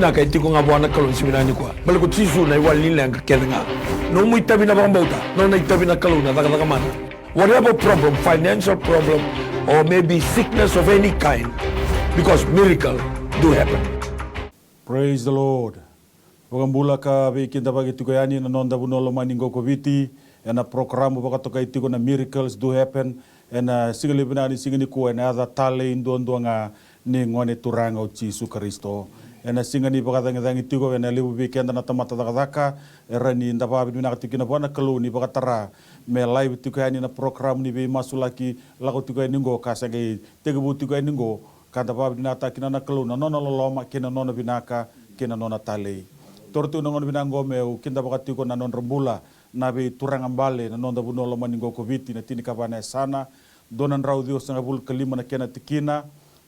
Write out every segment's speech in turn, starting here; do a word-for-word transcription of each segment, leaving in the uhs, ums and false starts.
Vinaka e tiko ga vua na Kalou ni siga vinaka nikua. Baleta ko Jisu na iwali ni leqa kece ga. Nomu itavi na vakabauta, nona itavi na Kalou na cakacaka mana. Whatever problem, financial problem, or maybe sickness of any kind, because miracle do happen. Praise the Lord. Vakabula ka veikidavaki tiko yani na noda vanua lomani qo ko Viti, ena porokaramu vakatokai tiko na Miracles Do Happen, ena siga levu vinaka ni siga nikua, ena yaca talei duadua ga ni Gone Turaga o Jisu Karisito. Ena siga ni vakacagicagi tiko, ena levu vei keda na tamata cakacaka, era ni da vakavinavinaka tiko kina vua na Kalou ni vakatara me live tiko yani na porokaramu ni veimasulaki lako tiko yani qo, ka sa qai tekivu tiko yani qo, ka da vakavinavinakataka kina na Kalou na nona loloma kei na nona vinaka kei na nona talei. Toro tiko na gauna vinaka qo meu kidavaka tiko na nodra bula na veituraga bale na noda vanua lomani qo ko Viti, na tinikava na yasana, dua na drau ciwasagavulu ka lima na kena tikina,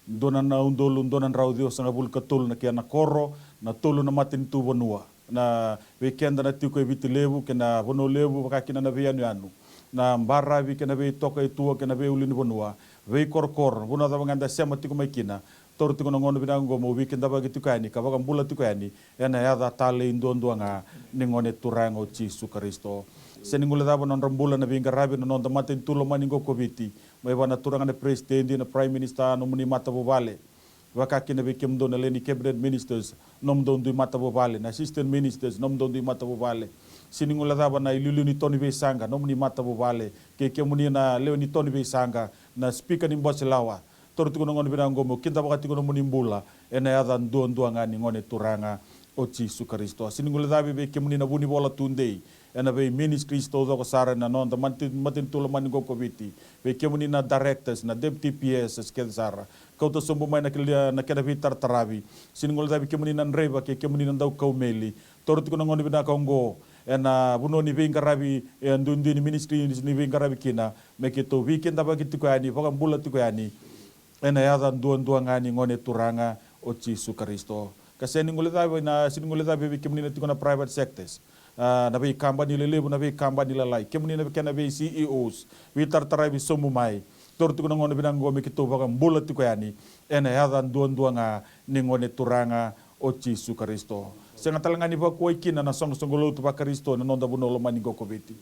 dua na udolu dua na drau ciwasagavulu ka tolu na kena koro, na tolu na matanitu vanua. Na vei keda na tiko e Viti Levu kei na Vanua Levu, vaka kina na veiyanuyanu, na baravi kei na veitoka e tua kei na veiulunivanua, veikorokoro, vanua cava ga eda sema tiko mai kina. Toro tiko na gauna vinaka qo meu veikidavaki tiko yani ka vakabula tiko yani ena yaca talei duadua ga ni Gone Turaga o Jisu Karisito. Se ni guilecava na nodra bula na veiqaravi na noda matanitu lomani qo ko Viti, mai vua na turaga na Peresitedi, na Prime Minister, nomuni matavuvale, vaka kina vei kemudou na lewe ni cabinet ministers, nomudou dui matavuvale, na assistant ministers, nomudou dui matavuvale. Se ni guilecava na iliuliu ni to ni veisaqa, nomuni matavuvale, kei kemuni na lewe ni to ni veisaqa, na speaker ni bose lawa. Toro tiko na gauna vinaka qo meu kidavaka tiko nomuni bula ena yaca duadua ga ni Gone Turaga o Jisu Karisito. Se ni guilecavi vei kemuni na vunivola tudei ena vei ministries taucoko sara ena noda mate-, matanitu lomani qo ko Viti, vei kemuni na directors, na deputy P Ss kece sara. Kauta sobu mai na kele-, na kena veitarataravi. Se ni guilecavi kemuni na draiva kei kemuni na daukau meli. Toro tiko na gauna vinaka oqo ena vanua ni veiqaravi, e duidui ni ministry ni veiqaravi kina, me keitou veikidavaki tiko yani, vakabula tiko yani ena yaca duadua ga ni Gone Turaga o Jisu Karisito. Ka se ni guilecavi na, se ni guilecavi vei kemuni na tiko na private sectors, a, na veikabani lelevu, na veikabani lalai, kemuni na kena vei C E Os, veitarataravi sobu mai. Toro tiko na gauna vinaka qo me keitou vakabula tiko yani ena yaca duadua ga ni Gone Turaga o Jisu Karisito. Sega tale ga ni vakuwai kina na soqosoqo lotu vaKarisito ena noda vanua lomani qo ko Viti.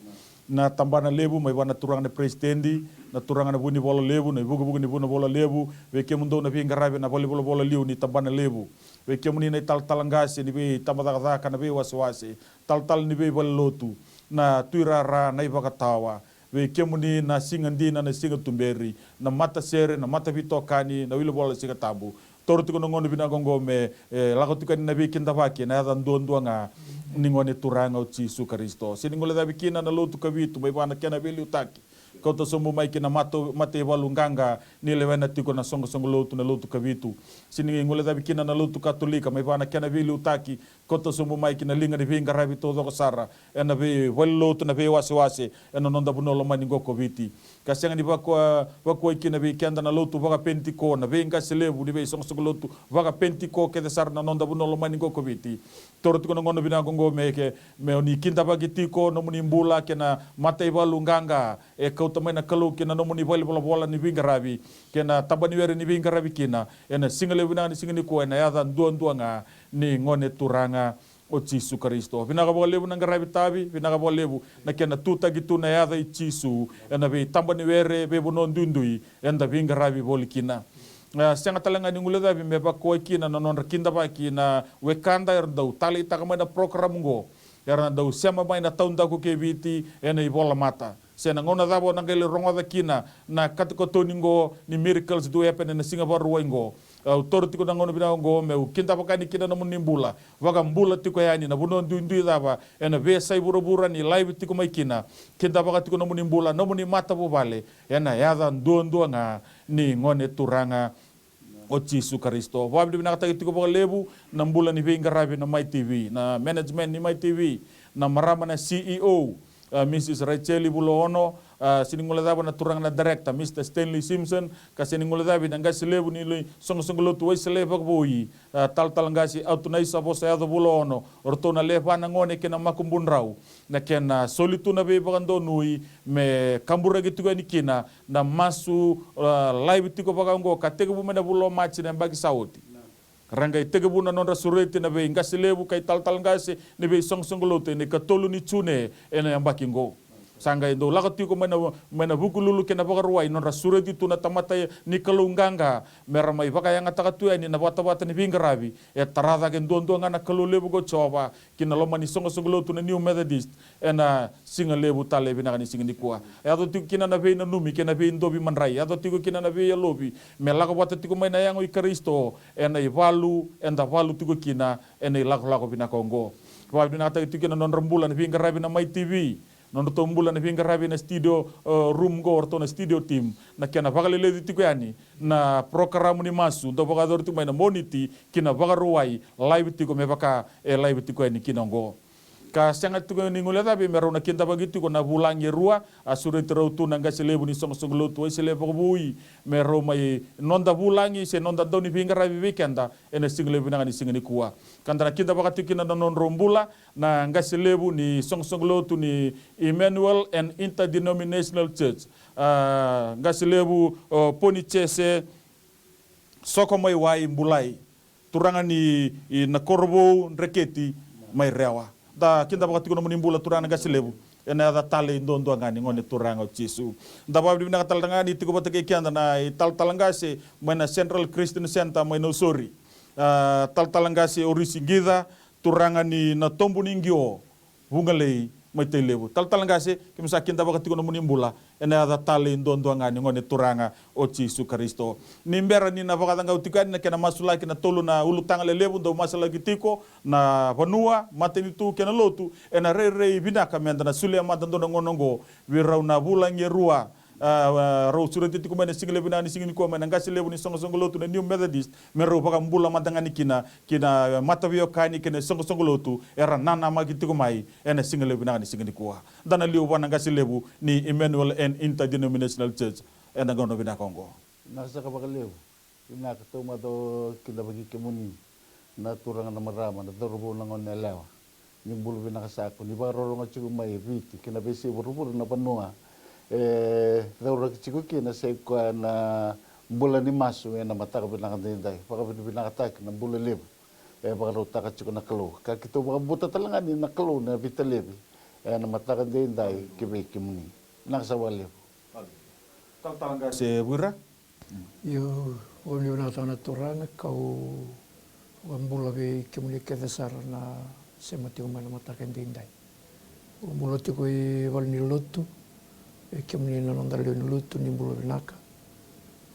Na tabana levu mai vua na turaga na Peresitedi, na turaga na vunivola levu, na ivukevuke ni vunivola levu, vei kemudou na veiqaravi ena valenivolavola liu ni tabana levu, vei kemuni na italatala qase ni veitabacakacaka, na veiwasewase, talatala ni veivalelotu, na tuirara, na ivakatawa, vei kemuni na siga dina, na siga tuberi, na matasere, na mataveitokani, na wilivola Siga Tabu. Toro tiko na gauna vinaka oqo me, e, lako tiko yani na veikidavaki ena yaca duadua ga ni Gone Turaga o Jisu Karisito. Se ni guilecavi kina na lotu Kavitu mai vua na kena veiliutaki, kauta sobu mai kina mata, mataivalu qaqa ni lewena tiko na soqosoqo lotu, na lotu Kavitu. Se ni guilecavi kina na lotu Katolika mai vua na kena veiliutaki, kauta sobu mai kina liga ni veiqaravi taucoko sara, ena veivalenilotu, na veiwasewase ena noda vanua lomani qo ko Viti. Ka sega ni vakuwa-, vakuwai kina vei keda na lotu vakaPenitiko, na veiqase levu ni veisoqosoqo lotu vakaPenitiko kece sara na noda vanua lomani qo ko Viti. Toro tiko na gauna vinaka oqo me ke, me oni kidavaki tiko nomuni bula kei na mataivalu qaqa e kauta mai na Kalou kei na nomuni valenivolavola ni veiqaravi kei na tabaniwere ni veiqaravi kina, ena siga levu vinaka ni siga nikua, ena yaca duadua ga ni Gone Turaga o Jisu Karisito. Vinaka vakalevu na qaravi tavi, vinaka vakalevu na kena tutaki tu na yaca i Jisu ena veitabaniwere, veivanua duidui eda veiqaravi voli kina. A, sega tale ga ni guilecavi me vakuwai kina na nodra kidavaki na wekada era dau taleitaka mai na porokaramu oqo, era na dau sema mai na taudaku kei Viti ena ivolamata. Se na gauna cava o na qai lai rogoca kina na katokatoni oqo ni Miracles Do Happen ena siga Vakarauwai oqo. Au toro tiko na gauna vinaka oqo meu kidavaka yani kina nomuni bula. Vakabula tiko yani na vanua duidui cava ena veiyasai vuravura ni live tiko mai kina. Kidavaka tiko nomuni bula, nomuni matavuvale, ena yaca duadua ga ni Gone Turaga o Jisu Karisito. Vakavinavinakataki tiko vakalevu na bula ni veiqaravi na Mai T V, na management ni Mai T V, na marama na C E O, a, Mrs Rachel Vulaono, a, se ni guilecava na turaga na director, Mr Stanley Simpson, ka se ni guilecavi na qase levu ni lai soqosoqo lotu Wesele vakavoui, a, talatala qase Atunaisa Vosayaco Vulaono, o ratou na lewe va na gone kei na makubudrau, na kena soli tu na veivakadonui me kaburaki tiko yani kina na masu, a, live tiko vaka oqo ka tekivu mai na vula o Maji na yabaki sa oti. Ra qai tekivu na nodra sureti na veiqase levu kei talatala qase ni veisoqosoqo lotu ena ikatolu ni June ena yabaki oqo. Sa qai dau lako tiko mai na, mai na Vukelulu kei na Vakarauwai, nodra sureti tu na tamata ni Kalou qaqa, me ra mai vakayagataka tu yani na vatavata ni veiqaravi. E tara cake duadua ga na Kalou levu ko Jiova ki na loma ni soqosoqo lotu na New Methodist ena siga levu tale vinaka ni siga nikua. E yaco tiko kina na veinanumi kei na veidovi madrai, yaco tiko kina na veiyalovi, me lako vata tiko mai na yago i Karisito ena ivalu eda valu tiko kina ena ilakolako vinaka oqo. Vakavinavinakataki tiko kina na nodra bula na veiqaravi na Mai T V, nodratou bula na veiqaravi na studio, e, room oqo, o ratou na studio team, na kena vakaleleci tiko yani na porokaramu ni masu dau vakayacori tiko mai na Moniti ki na Vakarauwai, live tiko me vaka e live tiko yani kina oqo. Ka sega tiko ni guilecavi me rau na kidavaki tiko na vulagi e rua a sureti rau tu na qase levu ni soqosoqo lotu Wesele Vakavoui, me rau mai noda vulagi se noda dau ni veiqaravi vei keda ena siga levu vinaka ni siga nikua. Ka da na kidavaka tiko kina na nodrau bula na qase levu ni soqosoqo lotu ni Emmanuel and Interdenominational Church, a, qase levu, o, Poni Jese Sokomaiwai Bulai, turaga ni, i, Nakorovou Dreketi mai Rewa. Da kidavaka tiko nomuni bula turaga na qase levu ena yaca talei duadua ga ni Gone Turaga o Jisu. Da vakavinavinaka tale ga ni tiko vata kei keda na italatala qase mai na Central Christian Centre mai Nausori. A, talatala qase Orisi Qica, turaga ni Natobu ni Qio, Vugalei mai Tailevu. Talatala qase, keimami sa kidavaka tiko nomuni bula ena yaca talei duadua ga ni Gone Turaga o Jisu Karisito. Ni bera ni na vakacaqau tiko yani na kena masulaki na tolu na ulutaga lelevu dau masulaki tiko na vanua, matanitu kei na lotu, ena rairai vinaka meda na solia mada dua na gauna oqo vei rau na vulagi e rua, a, a, rau sureti tiko mai na siga levu vinaka ni siga nikua mai na qase levu ni soqosoqo lotu na New Methodist, me rau vakabula mada ga ni kina ki na mataveiwekani kei na soqosoqo lotu era nanamaki tiko mai ena siga levu vinaka ni siga nikua. Da na liu vua na qase levu ni Emmanuel and Interdenominational Church ena gauna vinaka oqo. Vinaka saka vakalevu. Vinaka taumada, kidavaki kemuni na turaga na marama, na cauravou, na gone yalewa. Ni bula vinaka saka, ni vakarorogo tiko mai Viti ki na veiyasai vuravura na vanua e cauraki tiko kina, sa i koya na bula ni masu ena mataka vinaka daidai. Vakavinavinakataki na bula levu e vakarautaka tiko na Kalou, ka keitou vakabuta tale ga ni na Kalou na veitalevi ena mataka daidai ki vei kemuni. Vinaka saka vakalevu. Talatala qase Vuira. Io, au vakavinavinakataka na Turaga, kau vakabula vei kemuni kece sara na sema tiko mai na mataka edaidai. Au bula tiko i valenilotu, vei kemuni na noda lewe ni lotu, ni bula vinaka.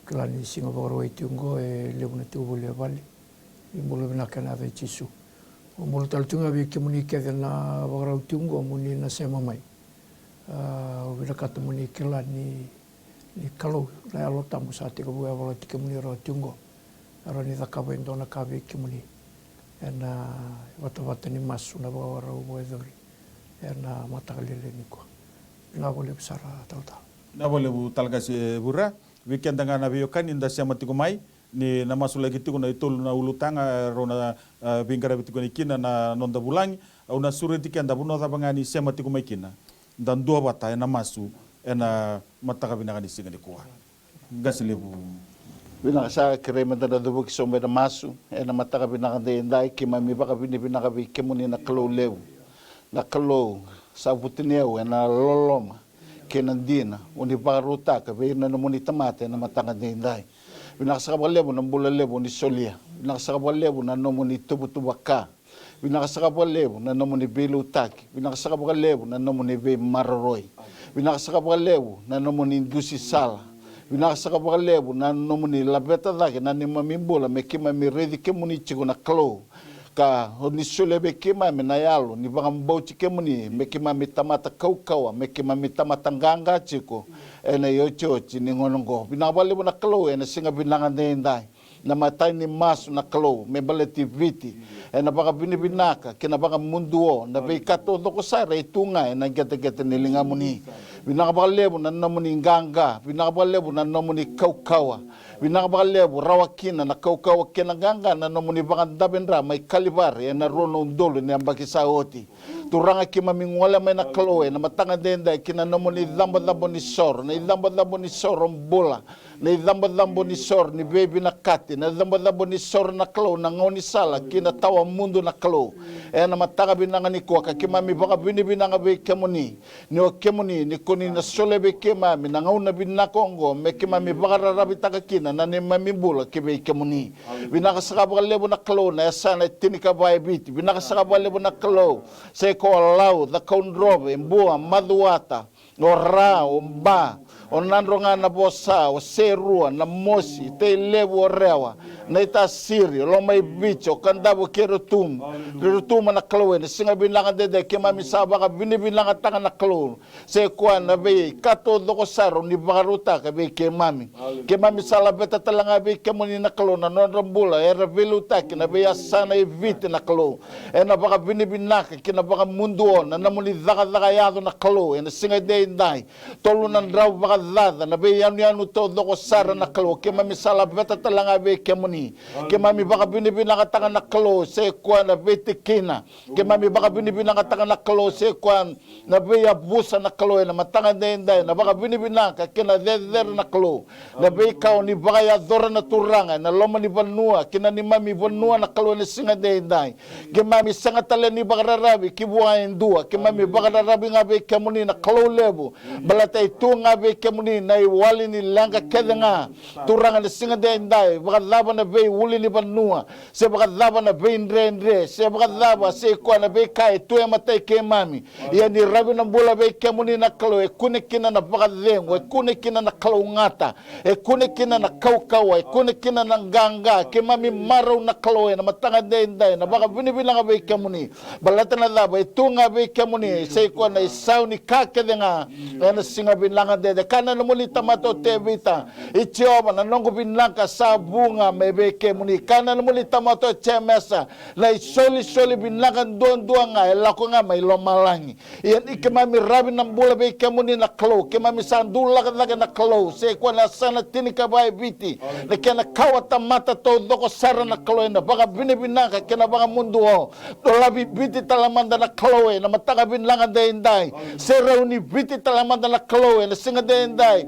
Kila ni siga Vakarauwai tiko oqo, e levu na tiko voli e vale. Ni bula vinaka ena yaca i Jisu. Au bula tale tiko ga vei kemuni kece na vakarau tiko oqo mo ni na sema mai. A, au vinakata mo ni kila ni, ni Kalou na Yalo Tabu sa tekivu yavalati kemuni rawa tiko oqo. E rawa ni cakava e dua na ka vei kemuni ena vatavata ni masu na vakavakarau vakayacori ena mataka lailai nikua. Vinaka vakalevu sara, talatala. Vinaka vakalevu, talatala qase Vuira. Vei keda ga na veiwekani da sema tiko mai, ni na masulaki tiko na itolu na ulutaga e rau na, a, veiqaravi tiko yani kina na noda vulagi. Au na sureti keda, vanua cava ga ni sema tiko mai kina, da duavata ena masu ena mataka vinaka ni siga nikua. Qase levu. Vinaka saka, kerei meda na cuvuki sobu ena masu ena mataka vinaka daidai. Keimami vakavinavinaka vei kemuni na Kalou levu, na Kalou sa vutuniyau ena loloma kei na dina o ni vakarautaka vei ira na nomuni tamata ena mataka daidai. Vinaka saka vakalevu na bula levu o ni solia. Vinaka saka vakalevu na nomuni tuvatuva ka. Vinaka saka vakalevu na nomuni veiliutaki. Vinaka saka vakalevu na nomuni veimaroroi. Vinaka saka vakalevu na nomuni dusi sala. Vinaka saka vakalevu na nomuni laveta cake na neimami bula me keimami raici kemuni tiko na Kalou. Ka o ni solia vei keimami na yalo ni vakabauti kemuni, me keimami tamata kaukauwa, me keimami tamata qaqa tiko ena iotioti ni gauna oqo. Vinaka vakalevu na Kalou ena siga vinaka daidai. Na imatai ni masu na Kalou me baleti Viti, ena vakavinavinaka kei na vakamuduo na veika taucoko sara e tu ga ena qeteqete ni ligamuni. Vinaka vakalevu na nomuni qaqa, vinaka vakalevu na nomuni kaukauwa. Vinaka vakalevu, rawa kina na kaukauwa kei na qaqa na nomuni vakadavedra mai Kalivari ena rua na udolu ni yabaki sa oti. Turaga, keimami gole mai na Kalou ena mataka edaidai ki na nomuni cabocabo ni soro, na icabocabo ni soro bula, na icabocabo ni soro ni veivinakati, na icabocabo ni soro na Kalou na gaunisala ki na tawa mudu na Kalou. Ena mataka vinaka nikua ka keimami vakavinavinaka vei kemuni ni o kemuni ni ko ni na solia vei keimami na gauna vinaka oqo me keimami vakararavitaka kina na neimami bula ki vei kemuni. Vinaka saka vakalevu na Kalou na yasana e tinikava e Viti. Vinaka saka vakalevu na Kalou, se ko Lau, Cakaudrove, Bua, Macuata, o Ra, o Ba, o Nadroga, Navosa, o Serua, Namosi, Tailevu, o Rewa, Naitasiri, o Lomaiviti, o Kadavu kei Rotuma. Rotuma na Kalou, ena siga vinaka edaidai keimami sa vakavinavinakataka na Kalou, se koya na veika taucoko sara o ni vakarautaka vei keimami. Keimami sa laveta tale ga vei kemuni na Kalou na nodra bula era veiliutaki na veiyasana e Viti na Kalou, ena vakavinavinaka ki na vakamuduo na nomuni cakacaka yaco na Kalou ena siga edaidai. Tolu na drau vakacaca na veiyanuyanu taucoko sara na Kalou, keimami sa laveta tale ga vei kemuni. Keimami vakavinavinakataka na Kalou se koya na veitikina. Keimami vakavinavinakataka na Kalou se koya na veiyavusa na Kalou ena mataka edaidai, na vakavinavinaka kei na cecere na Kalou, na veika o ni vakayacora na Turaga ena loma ni vanua ki na neimami vanua na Kalou ena siga edaidai. Keimami sega tale ni vakararavi ki vua e dua, keimami vakararavi ga vei kemuni na Kalou levu, baleta e tu ga vei kemuni na iwali ni leqa kece ga. Turaga, ena siga edaidai, vakacava na veiulunivanua, se vakacava na veidredre, se vakacava se koya na veika e tu e matai keimami, ia ni ravi na bula vei kemuni na Kalou, e kune kina na vakacegu, e kune kina na kalougata, e kune kina na kaukauwa, e kune kina na qaqa. Keimami marau na Kalou ena mataka edaidai, na vakavinavinaka vei kemuni. Baleta na cava? E tu ga vei kemuni, se koya na isau ni ka kece ga. Ena siga vinaka edaidai, kaya na nomuni tamata o Tevita, i Jiova, na noqu vinaka sa vu ga mai vei kemuni. Kaya na nomuni tamata o Jemesa, na isolisoli vinaka duadua ga e lako ga mai lomalagi. Ia ni keimami ravi na bula vei kemuni na Kalou, keimami sa dulaka cake na Kalou, se koya na yasana tinikava e Viti, na kena kawa tamata taucoko sara na Kalou, ena vakavinavinaka kei na vakamuduo. Dolavi Viti tale mada na Kalou ena mataka vinaka edaidai. Serauni Viti tale mada na Kalou ena siga edaidai.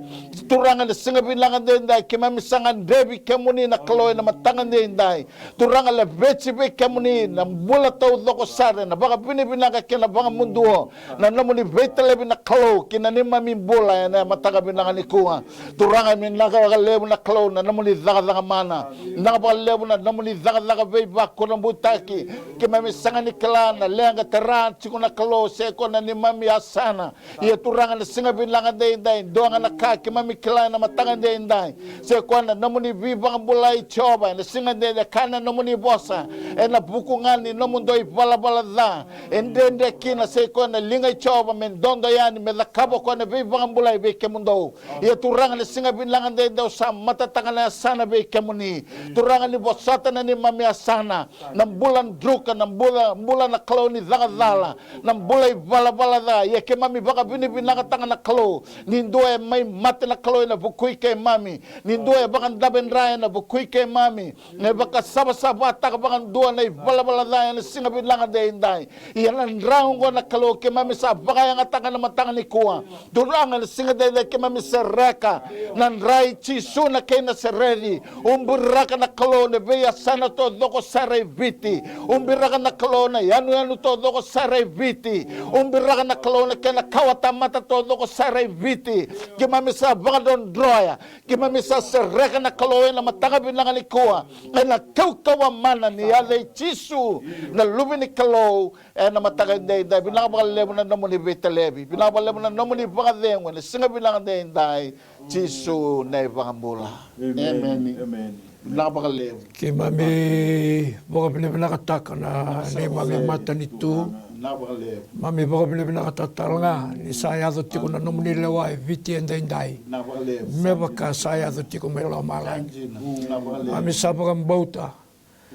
Turaga, ena siga vinaka edaidai keimami sa gadrevi kemuni na Kalou ena mataka edaidai. Turaga, laveti vei kemuni na bula taucoko sara ena vakavinavinaka kei na vakamuduo na nomuni veitalevi na Kalou ki na neimami bula ena mataka vinaka nikua. Turaga, vinaka vakalevu na Kalou na nomuni cakacaka mana. Vinaka vakalevu na nomuni cakacaka veivakurabutaki. Keimami sega ni kila na leqa tara tiko na Kalou, se koya na neimami yasana. Ia Turaga, na siga vinaka edaidai, dua ga na ka keimami kila ena mataka edaidai, se koya na nomuni veivakabulai Jiova ena siga edaidai. Kaya na nomuni vosa, ena vuku ga ni nomudou ivalavala ca e dredre kina, se koya na liga i Jiova me dodo yani me cakava o koya na veivakabulai vei kemudou. Ia Turaga, na siga vinaka edaidai au sa matataka na yasana vei kemuni. Turaga, ni vosota na neimami yasana, na bula druka, na bula, bula na Kalou ni caka cala, na bula ivalavala ca. Ia keimami vakavinavinakataka na Kalou, ni dua e mai mate na Kalou ena vuku i keimami, ni dua e vakadavedra ena vuku i keimami, e vakasavasavataka vakadua na ivalavala ca ena siga vinaka edaidai. Ia na dra oqo na Kalou keimami sa vakayagataka na mataka nikua. Turaga, na siga edaidai keimami sereka na dra i Jisu na kei Nasereci. Ubiraka na Kalou na veiyasana taucoko sara e Viti. Ubiraka na Kalou na yanuyanu taucoko sara e Viti. Ubiraka na Kalou na kena kawa tamata taucoko sara e Viti. Keimami sa vakadrodroya, keimami sa sereka na Kalou ena mataka vinaka nikua, ena kaukauwa mana ni yaca i Jisu na Luve ni Kalou. Ena mataka edaidai, vinaka vakalevu na nomuni veitalevi, vinaka vakalevu na nomuni vakacegu ena siga vinaka edaidai. Jisu na iVakabula. Emeni. Emeni. Emeni. Vinaka vakalevu. Keimami vakavinavinakataka na neimami matanitu. Vinaka vakalevu. Mami vakavinavinakataka tale ga ni sa yaco tiko na nomuni lewa e Viti edaidai, vinaka vakalevu, me vaka sa yaco tiko mai lomalagi. Vinaka vakalevu. Mami sa vakabauta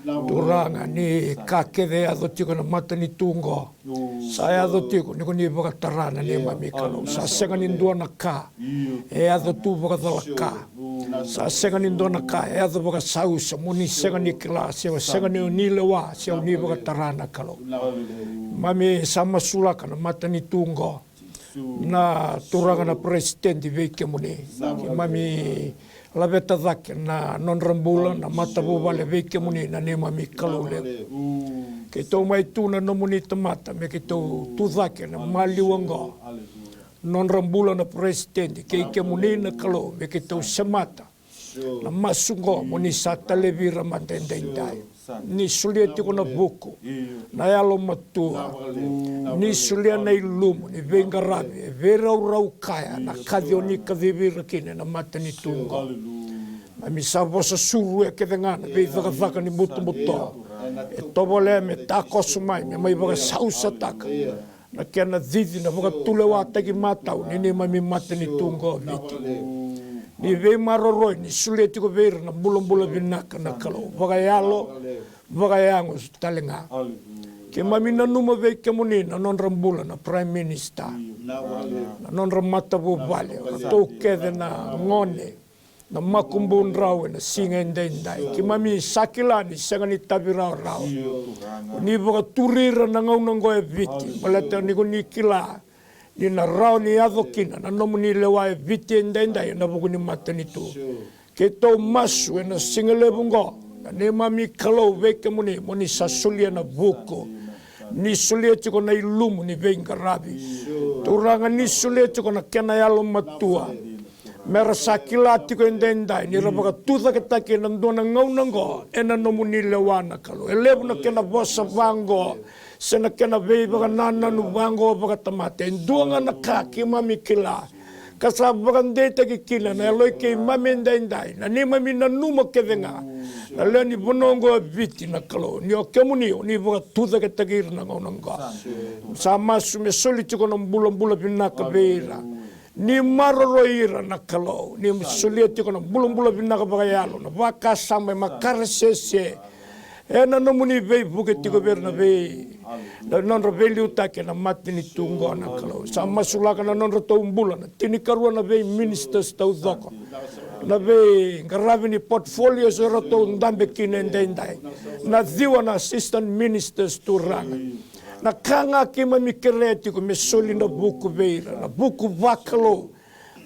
Turaga, ni ka kece e yaco tiko ena matanitu oqo, sa yaco tiko ni ko ni vakatara na neimami Kalou. Sa sega ni dua na ka e yaco tu vakacalaka. Sa sega ni dua na ka e yaco vakasausa mo ni sega ni kila, se o sega ni o ni lewa, se o ni vakatara na Kalou. Mami sa masulaka na matanitu oqo, na Turaga na Peresitedi vei kemuni. Keimami laveta cake na nodra bula na matavuvale vei kemuni na neimami Kalou levu. Keitou mai tu na nomuni tamata me keitou tu cake na maliwa oqo. Nodra bula na Peresitedi kei kemuni na Kalou me keitou semata na masu oqo mo ni sa talevi ira mada edaidai. Ni solia tiko na vuku, na yalomatua. Ni solia na ilumu ni veiqaravi e veiraurau kaya na kaci o ni kacivi ira kina ena matanitu oqo. Mami sa vosa suru e kece ga na veicakacaka ni butobuto e tovolea me takoso mai me mai vakasausataka na kena cici na vakatulewataki matau ni neimami matanitu oqo o Viti. Ni veimaroroi ni solia tiko vei ira na bulabula vinaka na Kalou, vakayalo, vakayago tale ga. Keimami nanuma vei kemuni na nodra bula na Prime Minister, na nodra matavuvale, o ratou kece na gone, na makubudrau ena siga edaidai. Keimami sa kila ni sega ni tavi rawarawa. Ni vakaturi ira na gauna oqo e Viti baleta ni ko ni kila ni na rawa ni yaco kina na nomuni lewa e Viti edaidai ena vuku ni matanitu. Keitou masu ena siga levu oqo na neimami Kalou vei kemuni mo ni sa solia na vuku. Ni solia tiko na ilumu ni veiqaravi. Turaga, ni solia tiko na kena yalomatua. Mera sa kila tiko edaidai ni ra vakatucaketaki ena dua na gauna oqo ena nomuni lewa na Kalou. E levu na kena vosa vaqo se na kena veivakanananu vaqo vakatamata. E dua ga na ka keimami kila ka sa vakadeitaki kina na yalo i keimami edaidai na neimami nanuma kece ga na lewe ni vanua oqo e Viti na Kalou, ni o kemuni o ni vakatucaketaki ira na gauna oqo. Sa masu me soli tiko na bulabula vinaka vei ira. Ni maroroi ira na Kalou, ni solia tiko na bulabula vinaka vakayalo, na vakasama, e makaresese ena nomuni veivuke tiko vei ira na vei na nodra veiliutaki ena matanitu oqo na Kalou. Sa masulaka na nodratou bula na tinikarua na vei ministers taucoko, na veiqaravi ni portfolios eratou dabe kina edaidai, na ciwa na assistant ministers, Turaga. Na ka ga keimami kerea tiko me soli na vuku vei ira, na vuku vakalou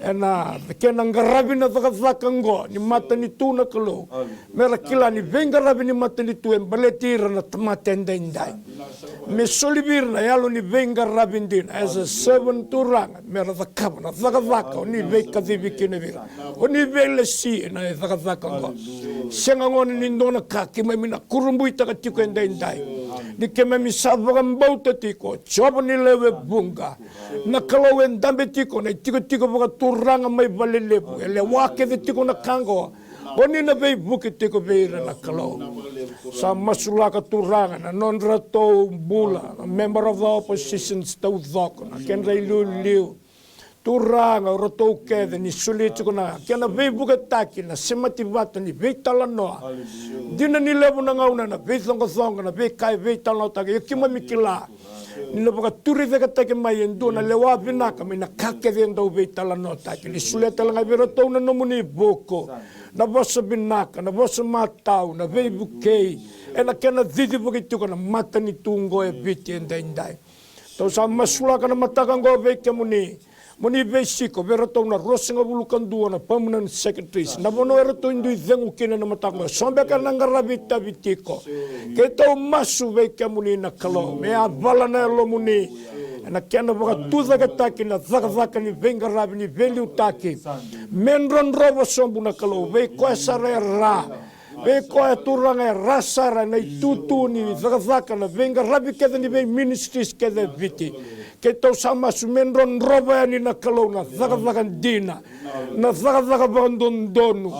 ena kena qaravi na cakacaka oqo ni matanitu na Kalou. Mera kila ni veiqaravi ni matanitu e baleti ira na tamata edaidai. Me soli vei ira na yalo ni veiqaravi dina as a servant, Turaga, mera cakava na cakacaka o ni veikacivi kina vei ira, o ni veilesi ena cakacaka oqo. Sega gona ni dua na ka keimami na kurabuitaka tiko edaidai, ni keimami sa vakabauta tiko o Jiova ni lewe vuqa, na Kalou e dabe tiko na itikotiko vakaturaga mai valelevu, e lewa kece tiko na ka oqo. O ni na veivuke tiko vei ira na Kalou. Sa masulaka, Turaga, na nodratou bula na member of the oppositions taucoko, na kedra iliuliu, Turaga, o ratou kece ni solia tiko na kena veivuketaki na semati vata ni veitalanoa. Dina ni levu na gauna na veicoqacoqa, na veika e veitalanoataki, ia keimami kila ni na vakaturitaki mai e dua na lewa vinaka mai na ka kece e dau veitalanoataki. Ni solia tale ga vei iratou na nomuni vuku, na vosa vinaka, na vosa matau, na veivukei ena kena cicivaki tiko na matanitu oqo e Viti edaidai. Tou sa masulaka na mataka oqo vei kemuni, mo ni veisiko vei iratou na ruasagavulu ka dua na permanent secretaries, na vanua eratou dui cegu kina na mataka oqo, so beka na qaravi tavi tiko. Keitou masu vei kemuni na Kalou, me yavala na yalomuni ena kena vakatucaketaki na cakacaka ni veiqaravi ni veiliutaki. Me drodrova sobu na Kalou vei koya sara e ra, vei koya, Turaga, e ra sara ena itutu ni cakacaka na veiqaravi kece ni veiministries kece e Viti. Keitou sa masu me drodrova yani na Kalou na cakacaka dina, na cakacaka vakadodonu,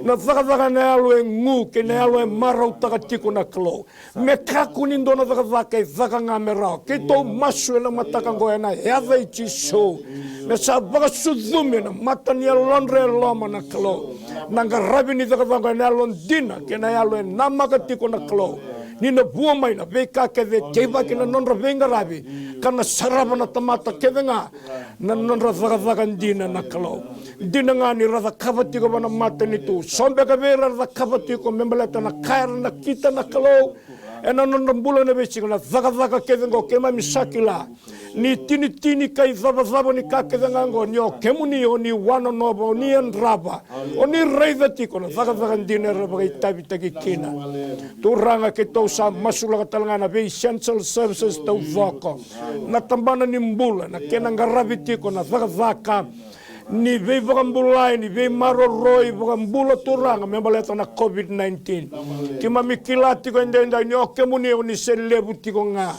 na cakacaka na yalo e gu kei na yalo e marautaka tiko na Kalou. Me kakua ni dua na cakacaka e caka ga me rawa. Keitou masu ena mataka oqo ena yaca i Jisu. Me sa vakasucumi ena mata ni yalodra e loma na Kalou na qaravi ni cakacaka oqo ena yalo dina kei na yalo e namaka tiko na Kalou ni na vua mai na veika kece e teivaki na nodra veiqaravi ka na sarava na tamata kece ga na nodra cakacaka dina na Kalou. Dina ga ni ra cakava tiko va na matanitu. So beka vei ira ra cakava tiko me baleta na ka era nakita na Kalou ena nodra bula ena veisiga na cakacaka kece oqo. Keimami sa kila ni tinitini ka icavacava ni ka kece ga oqo ni o kemuni o ni wanonova, o ni yadrava, o ni raica tiko na cakacaka dina era vakaitavitaki kina. Turaga, keitou sa masulaka tale ga na vei essential services taucoko, na tabana ni bula, na kena qaravi tiko na cakacaka ni veivakabulai, ni veimaroroi vakabula, Turaga, me baleta na COVID nineteen. Keimami kila tiko edaidai ni o kemuni o ni se levu tiko ga,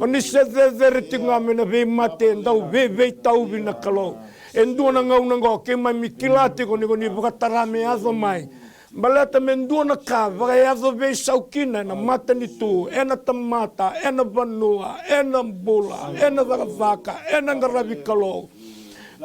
o ni se cecere tiko ga mai na veimate e dau veiveitauvi na Kalou. E dua na gauna oqo keimami kila tiko ni ko ni vakatara me yaco mai, baleta me dua na ka vakayaco veisau kina ena matanitu, ena tamata, ena vanua, ena bula, ena cakacaka, ena qaravi Kalou.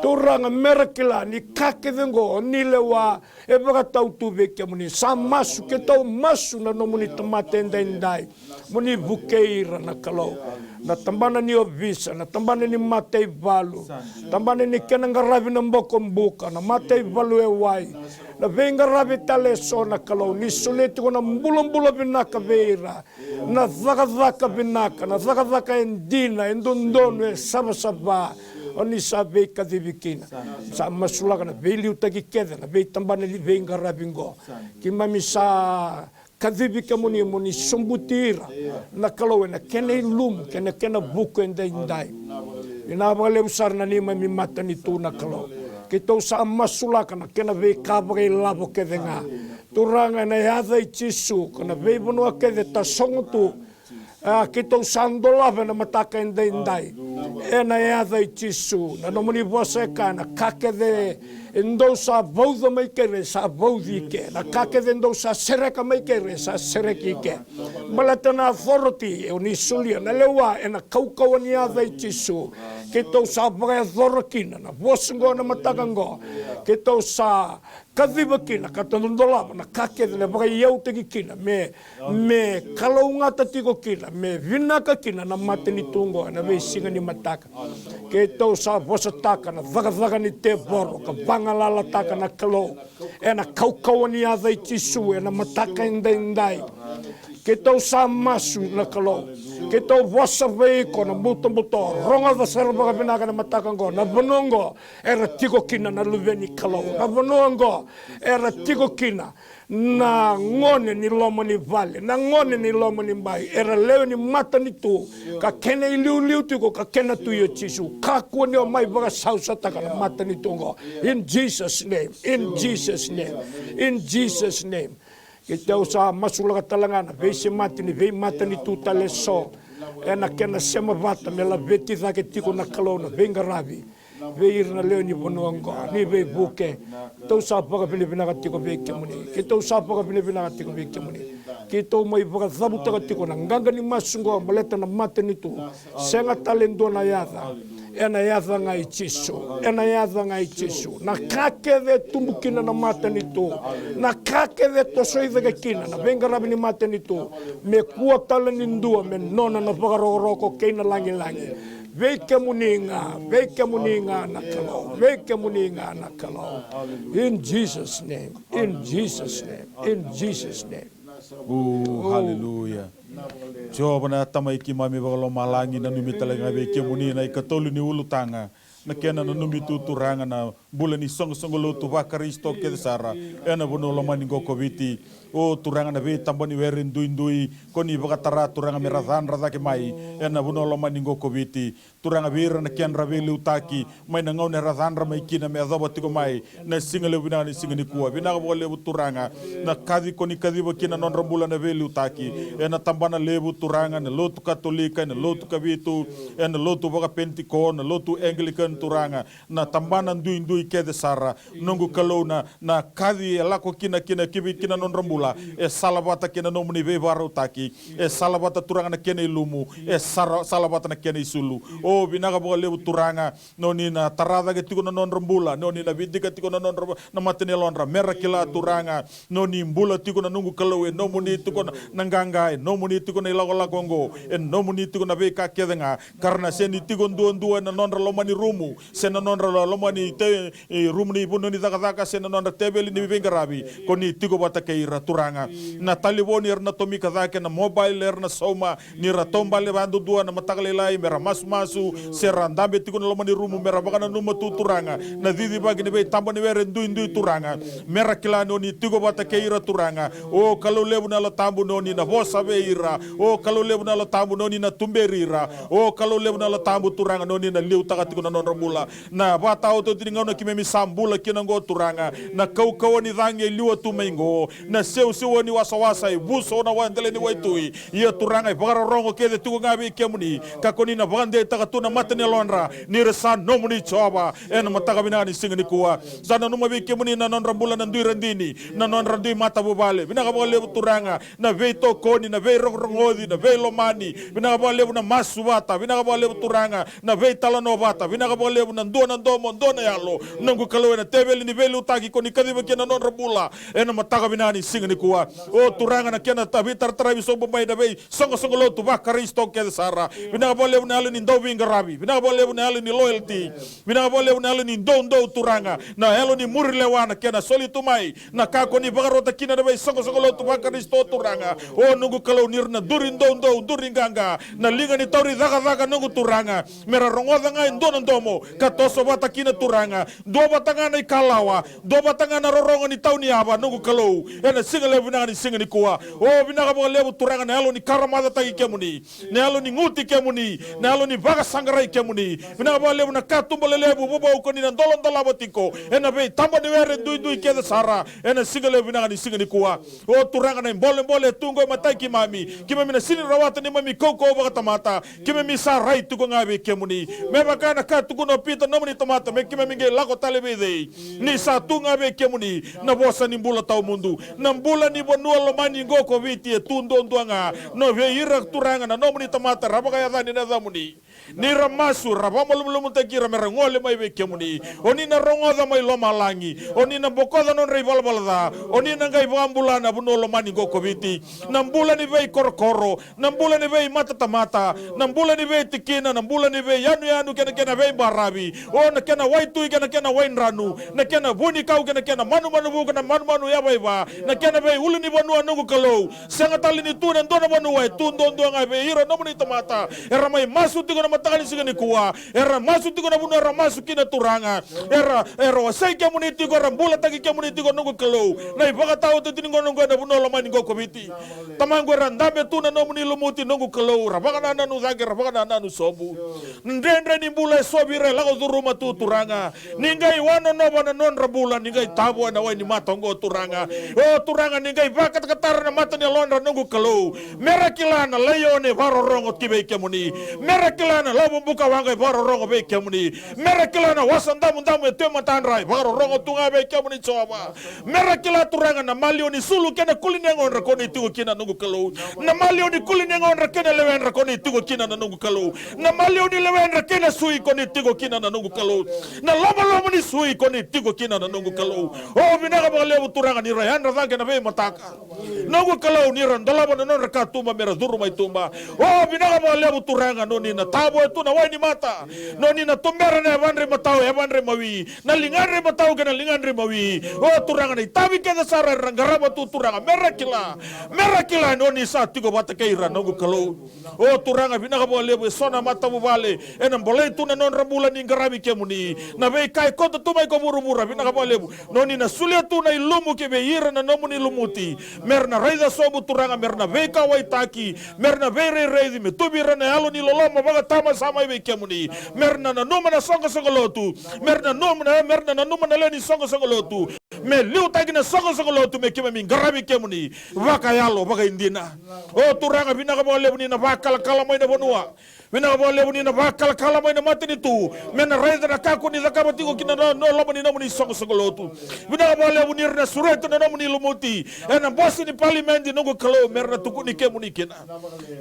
Turaga, me ra kila ni ka kece oqo ni lewa e vakatau tu vei kemuni. Sa masu, keitou masu na nomuni tamata edaidai, mo ni vukei ira na Kalou. Na tabana ni ovisa, na tabana ni mataivalu, tabana ni kena qaravi na bokobuka, na mataivalu e wai, na veiqaravi tale eso na Kalou, ni solia tiko na bulabula vinaka vei ira, na cakacaka vinaka, na cakacaka e dina, e dodonu, e savasava, o ni sa veikacivi kina. Sa masulaka na veiliutaki kece na veitabana ni veiqaravi oqo. Keimami sa kacivi kemuni mo ni sobuti ira na Kalou ena kena ilumu kei na kena vuku edaidai. Vinaka vakalevu sara na neimami matanitu na Kalou. Keitou sa masulaka na kena veika vakailavo kece ga, Turaga, ena yaca i Jisu, ka na veivanua kece tasogo tu. A, keitou sa dolava ena mataka edaidai ena yaca i Jisu. Na nomuni vosa e kaya, na ka kece e dou sa vauca mai kei ira e sa vauci i ke, na ka kece e dou sa sereka mai kei ira e sa sereki i ke. Baleta na authority o ni solia, na lewa, ena kaukauwa ni yaca i Jisu, keitou sa vakayacora kina na vosa oqo ena mataka oqo. Keitou sa kaciva kina ka dodolava na ka kece na vakaiyautaki kina me, me kalougata tiko kina, me vinaka kina na matanitu oqo ena veisiga ni mataka. Keitou sa vosataka na cakacaka ni tevoro ka vagalalataka na Kalou ena kaukauwa ni yaca i Jisu ena mataka edaidai. Keitou sa masu na Kalou. Keitou vosa vei iko na butobuto, rogoca sara vakavinaka na mataka oqo, na vanua oqo era tiko kina na luve ni Kalou, na vanua oqo era tiko kina na gone ni loma ni vale, na gone ni loma ni bai, era lewe ni matanitu, ka kena iliuliu tiko ka kena Tui o Jisu. Kakua ni o mai vakasausataka na matanitu oqo. In Jesus name, in Jesus name, in Jesus name. Keitou sa masulaka tale ga na veisemati ni veimatanitu tale eso ena kena sema vata me laveti cake tiko na Kalou na veiqaravi vei ira na lewe ni vanua oqo ni veivuke. Keitou sa vakavinavinaka tiko vei kemuni, keitou sa vakavinavinaka tiko vei kemuni. Keitou mai vakacavutaka tiko na qaqa ni masu oqo baleta na matanitu. Sega tale e dua na yaca, ena yaca ga i Jisu, ena yaca ga i Jisu. Na ka kece e tubu kina na matanitu, na ka kece e tosoi cake kina na veiqaravi ni matanitu, me kua tale ni dua me nona na vakarokoroko kei na lagilagi. Vei kemuni ga, vei kemuni ga na Kalou, vei kemuni ga na Kalou. In Jesus name, in Jesus name, in Jesus name. O, haleluya. Jiova na Tamai keimami vakalomalagi, nanumi tale ga vei kemuni na ikatolu ni ulutaga, na kena nanumi tu, Turaga, na bula ni soqosoqo lotu vaKarisito kece sara ena vanua lomani qo ko Viti. O Turaga, na veitaba ni were duidui ko ni vakatara, Turaga, me ra cadra cake mai ena vanua lomani qo ko Viti. Turaga, vei ira na kedra veiliutaki mai na gauna era cadra mai kina me yacova tiko mai na siga levu vinaka ni siga nikua. Vinaka vakalevu Turaga na kaci ko ni kaciva kina na nodra bula na veiliutaki ena tabana levu Turaga, na lotu Katolika, ena lotu Kavitu, ena lotu vakaPenitiko, na lotu Anglican Turaga, na tabana duidui kece sara. Noqu Kalou, na, na kaci e lako kina, kina, ki vei kina na nodra bula e salavata kei na nomuni veivakarautaki, e salavata Turaga na kena ilumu, e sara, salavata na kena isulu. O vinaka vakalevu Turaga, ni o ni na tara cake tiko na nodra bula, ni o ni na vidika tiko na nodra, na mata ni yalodra, me ra kila Turaga ni o ni bula tiko na noqu Kalou, e nomuni tiko na, na qaqa, e nomuni tiko na ilakolako oqo, e nomuni tiko na veika kece ga. Ka ra na sega ni tiko duadua ena nodra loma ni rumu se na nodra lo-, loma ni te-, e, rumu ni vanua ni cakacaka se na nodra teveli ni veiqaravi, ko ni tiko vata kei ira Turaga. Na talevoni era na tomika cake, na mobile era na sauma, ni ra taubale vakadudua na mataka lailai me ra masumasu, se ra dabe tiko na loma ni rumu me ra vakananuma tu Turaga na cicivaki ni veitaba ni were duidui Turaga. Me ra kila ni o ni tiko vata kei ira Turaga. O Kalou levu na Yalo Tabu, ni o ni na vosa vei ira. O Kalou levu na Yalo Tabu, ni o ni na tuberi ira. O Kalou levu na Yalo Tabu Turaga, ni o ni na liutaka tiko na nodra bula. Na vakataotioti ni gauna keimami sa bula kina oqo Turaga, na kaukauwa ni cagi e liwa tu mai oqo, na seuseua ni wasawasa e vuso na wa-, dela ni waitui. Ia Turaga, e vakarorogo kece tiko ga vei kemuni, ka ko ni na vakadeitaka tu na mata ni yalodra ni ra sa nomuni Jiova. Ena mataka vinaka ni siga nikua, sa nanuma vei kemuni na nodra bula na dui radini, na nodra dui matavuvale. Vinaka vakalevu Turaga na veitokoni, na veirogorogoci, na veilomani. Vinaka vakalevu na masu vata. Vinaka vakalevu Turaga na veitalanoa vata. Vinaka vakalevu na dua na domo, dua na yalo. Noqu Kalou, ena teveli ni veiliutaki ko ni kaciva kina na nodra bula ena mataka vinaka ni siga nikua. O Turaga, na kena ta-, veitarataravi sobu mai na veisoqosoqo lotu vaKarisito kece sara. Vinaka vakalevu na yalo ni dauveiqaravi. Vinaka vakalevu na yalo ni loyalty. Vinaka vakalevu na yalo ni doudou Turaga, na yalo ni muri lewa, na kena soli tu mai na ka ko ni vakarota kina na veisoqosoqo lotu vaKarisito Turaga. O noqu Kalou, ni ra na duri doudou, duri qaqa, na liga ni tauri cakacaka noqu Turaga, me ra rogoca ga e dua na domo ka toso vata kina Turaga. Dua vata ga na ikalawa, dua vata ga na rorogo ni tau ni yava noqu Kalou, ena siga levu vinaka ni siga nikua. O vinaka vakalevu Turaga na yalo ni karamacataki kemuni, na yalo ni guti kemuni, na yalo ni vakasaqarai kemuni. Vinaka vakalevu na katuba lelevu vovou ko ni na dolodolava tiko ena veitaba ni were duidui kece sara ena siga levu vinaka ni siga nikua. O Turaga, na ibolebole e tu oqo e matai keimami, keimami na sega ni rawata neimami kaukauwa vakatamata. Keimami sa rai tiko ga vei kemuni. Me vaka na ka tukuna o Pita, nomuni tamata, me keimami qai lako tale vei cei? Ni sa tu ga vei kemuni na vosa ni bula tawamudu. Na bula ni vanua lomani qo ko Viti e tu duadua ga no vei ira Turaga na nomuni tamata ra vakayacani na yacamuni. Ni ra masu, ra vakamalumalumutaki ira me ra gole mai vei kemuni. O ni na rogoca mai lomalagi. O ni na bokoca nodra ivalavala ca. O ni na qai vakabula na vanua lomani qo ko Viti. Na bula ni veikorokoro, na bula ni veimatatamata, na bula ni veitikina, na bula ni veiyanuyanu kei na kena veibaravi, o na kena waitui kei na kena waidranu, na kena vunikau kei na kena manumanu vuku, na manumanu yavaiva, na kena veiulunivanua, noqu Kalou. Sega tale ni tu ena dua na vanua, e tu duadua ga vei ira nomuni tamata era mai masu tiko na mataka ni siga nikua, era masu tiko na vanua era masu kina Turaga. Era, era wasei kemuni tiko, era bulataki kemuni tiko, noqu Kalou. Na ivakataotioti ni gauna oqo ena vanua lomani qo ko Viti. Tamaqu, era dabe tu na nomuni lumuti, noqu Kalou, ra vakanananu cake, ra vakanananu sobu. Na dredre ni bula e so vei ira e lako curuma tu Turaga. Ni qai wanonova na nodra bula, ni qai tavoya na wai ni mata oqo Turaga. O Turaga, ni qai vakatakatara na mata ni yalodra, noqu Kalou. Me ra kila na laione e vakarorogo ki vei kemuni. Me ra kila na lavo bukawaqa e vakarorogo vei kemuni. Me ra kila na Wasa Damudamu e tu e matadra e vakarorogo tu ga vei kemuni Jiova. Me ra kila Turaga na maliwa ni sulu kei na kuli ni yagodra ko ni tiko kina, noqu Kalou. Na maliwa ni kuli ni yagodra kei na lewedra ko ni tiko kina, na noqu Kalou. Na maliwa ni lewedra kei na sui ko ni tiko kina, na noqu Kalou. Na lomalomo ni sui ko ni tiko kina, na noqu Kalou. O vinaka vakalevu Turaga ni ra yadra cake na veimataka, noqu Kalou, ni ra dolava na nodra katuba me ra curu mai tuba. O vinaka vakalevu Turaga ni o ni na Avo e tu na wai ni mata. No ni na tubera na yavadra imatau, yavadra imawi. Na ligadra imatau kei na ligadra imawi. O Turaga, na itavi kece sara era qarava tu, Turaga, mera kila. Mera kila no ni sa tiko vata kei ira, noqu Kalou. O Turaga, vinaka vakalevu, e so na matavuvale ena bolei tu na nodra bula ni qaravi kemuni. Na veika e koto tu mai ko vuravura, vinaka vakalevu. No ni na solia tu na ilumu ki vei ira na nomuni lumuti. Mera na raica sobu, Turaga, mera na veikauwaitaki, mera na veirairaici, me tu vei ira na yalo ni loloma vakatama sa mai vei kemuni. Mera na nanuma na soqosoqo lotu. Mera na nanuma na, mera na nanuma na lewe ni soqosoqo lotu. Me liutaki na soqosoqo lotu me keimami qaravi kemuni vakayalo, vakaidina. O Turaga, vinaka vakalevu ni na vakalakala mai na vanua. Vinaka vakalevu ni na vakalakala mai na matanitu. Me na raica na ka ko ni cakava tiko ki na no, no loma ni nomuni soqosoqo lotu. Vinaka vakalevu ni ra na sureti na nomuni lumuti ena bose ni palimedi, noqu Kalou, me ra na tukuni kemuni kina.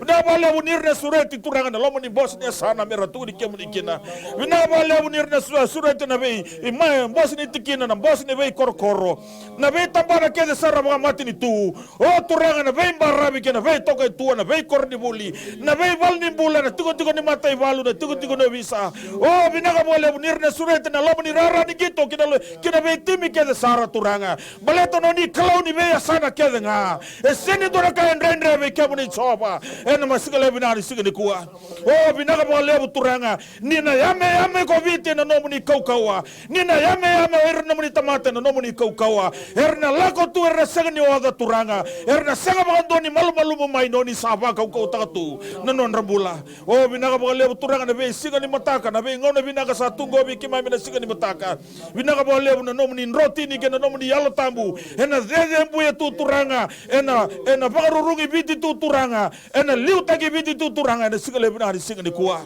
Vinaka vakalevu ni ra na sureti, Turaga, na loma ni bose ni yasana, me ra tukuni kemuni kina. Vinaka vakalevu ni ra na su-, sureti na vei, i mai, bose ni tikina, na bose ni veikorokoro, na veitabana kece sara vakamatanitu. O Turaga, na veibaravi kei na veitokaitua, na veikoronivuli, na veivalenibula, na tikotiko ni mataivalu, na tikotiko ni ovisa. O vinaka vakalevu ni ra na sureti na loma ni rara ni qito ki na lo-, ki na veitimi kece sara, Turaga. Baleta no ni Kalou ni veiyasana kece ga. E sega ni dua na ka e dredre vei kemuni, Jiova. Ena siga levu vinaka ni siga nikua. O vinaka vakalevu, Turaga. Ni na yameyame ko Viti ena nomuni kaukauwa. Ni na yameyame o ira na nomuni tamata ena nomuni kaukauwa. Era na lako tu, era na sega ni oca, Turaga. Era na sega vakadua ni malumalumu mai, no ni sa vakaukautaka tu na nodra bula. O vinaka vakalevu, Turaga, na veisiga ni mataka, na veigauna vinaka sa tu qo vei keimami na siga ni mataka. Vinaka vakalevu na nomuni drotini kei na nomuni Yalo Tabu ena cecebuya tu, Turaga. Ena, ena vakarurugi Viti tu, Turaga. Ena liutaki Viti tu, Turaga, ena siga levu vinaka ni siga nikua.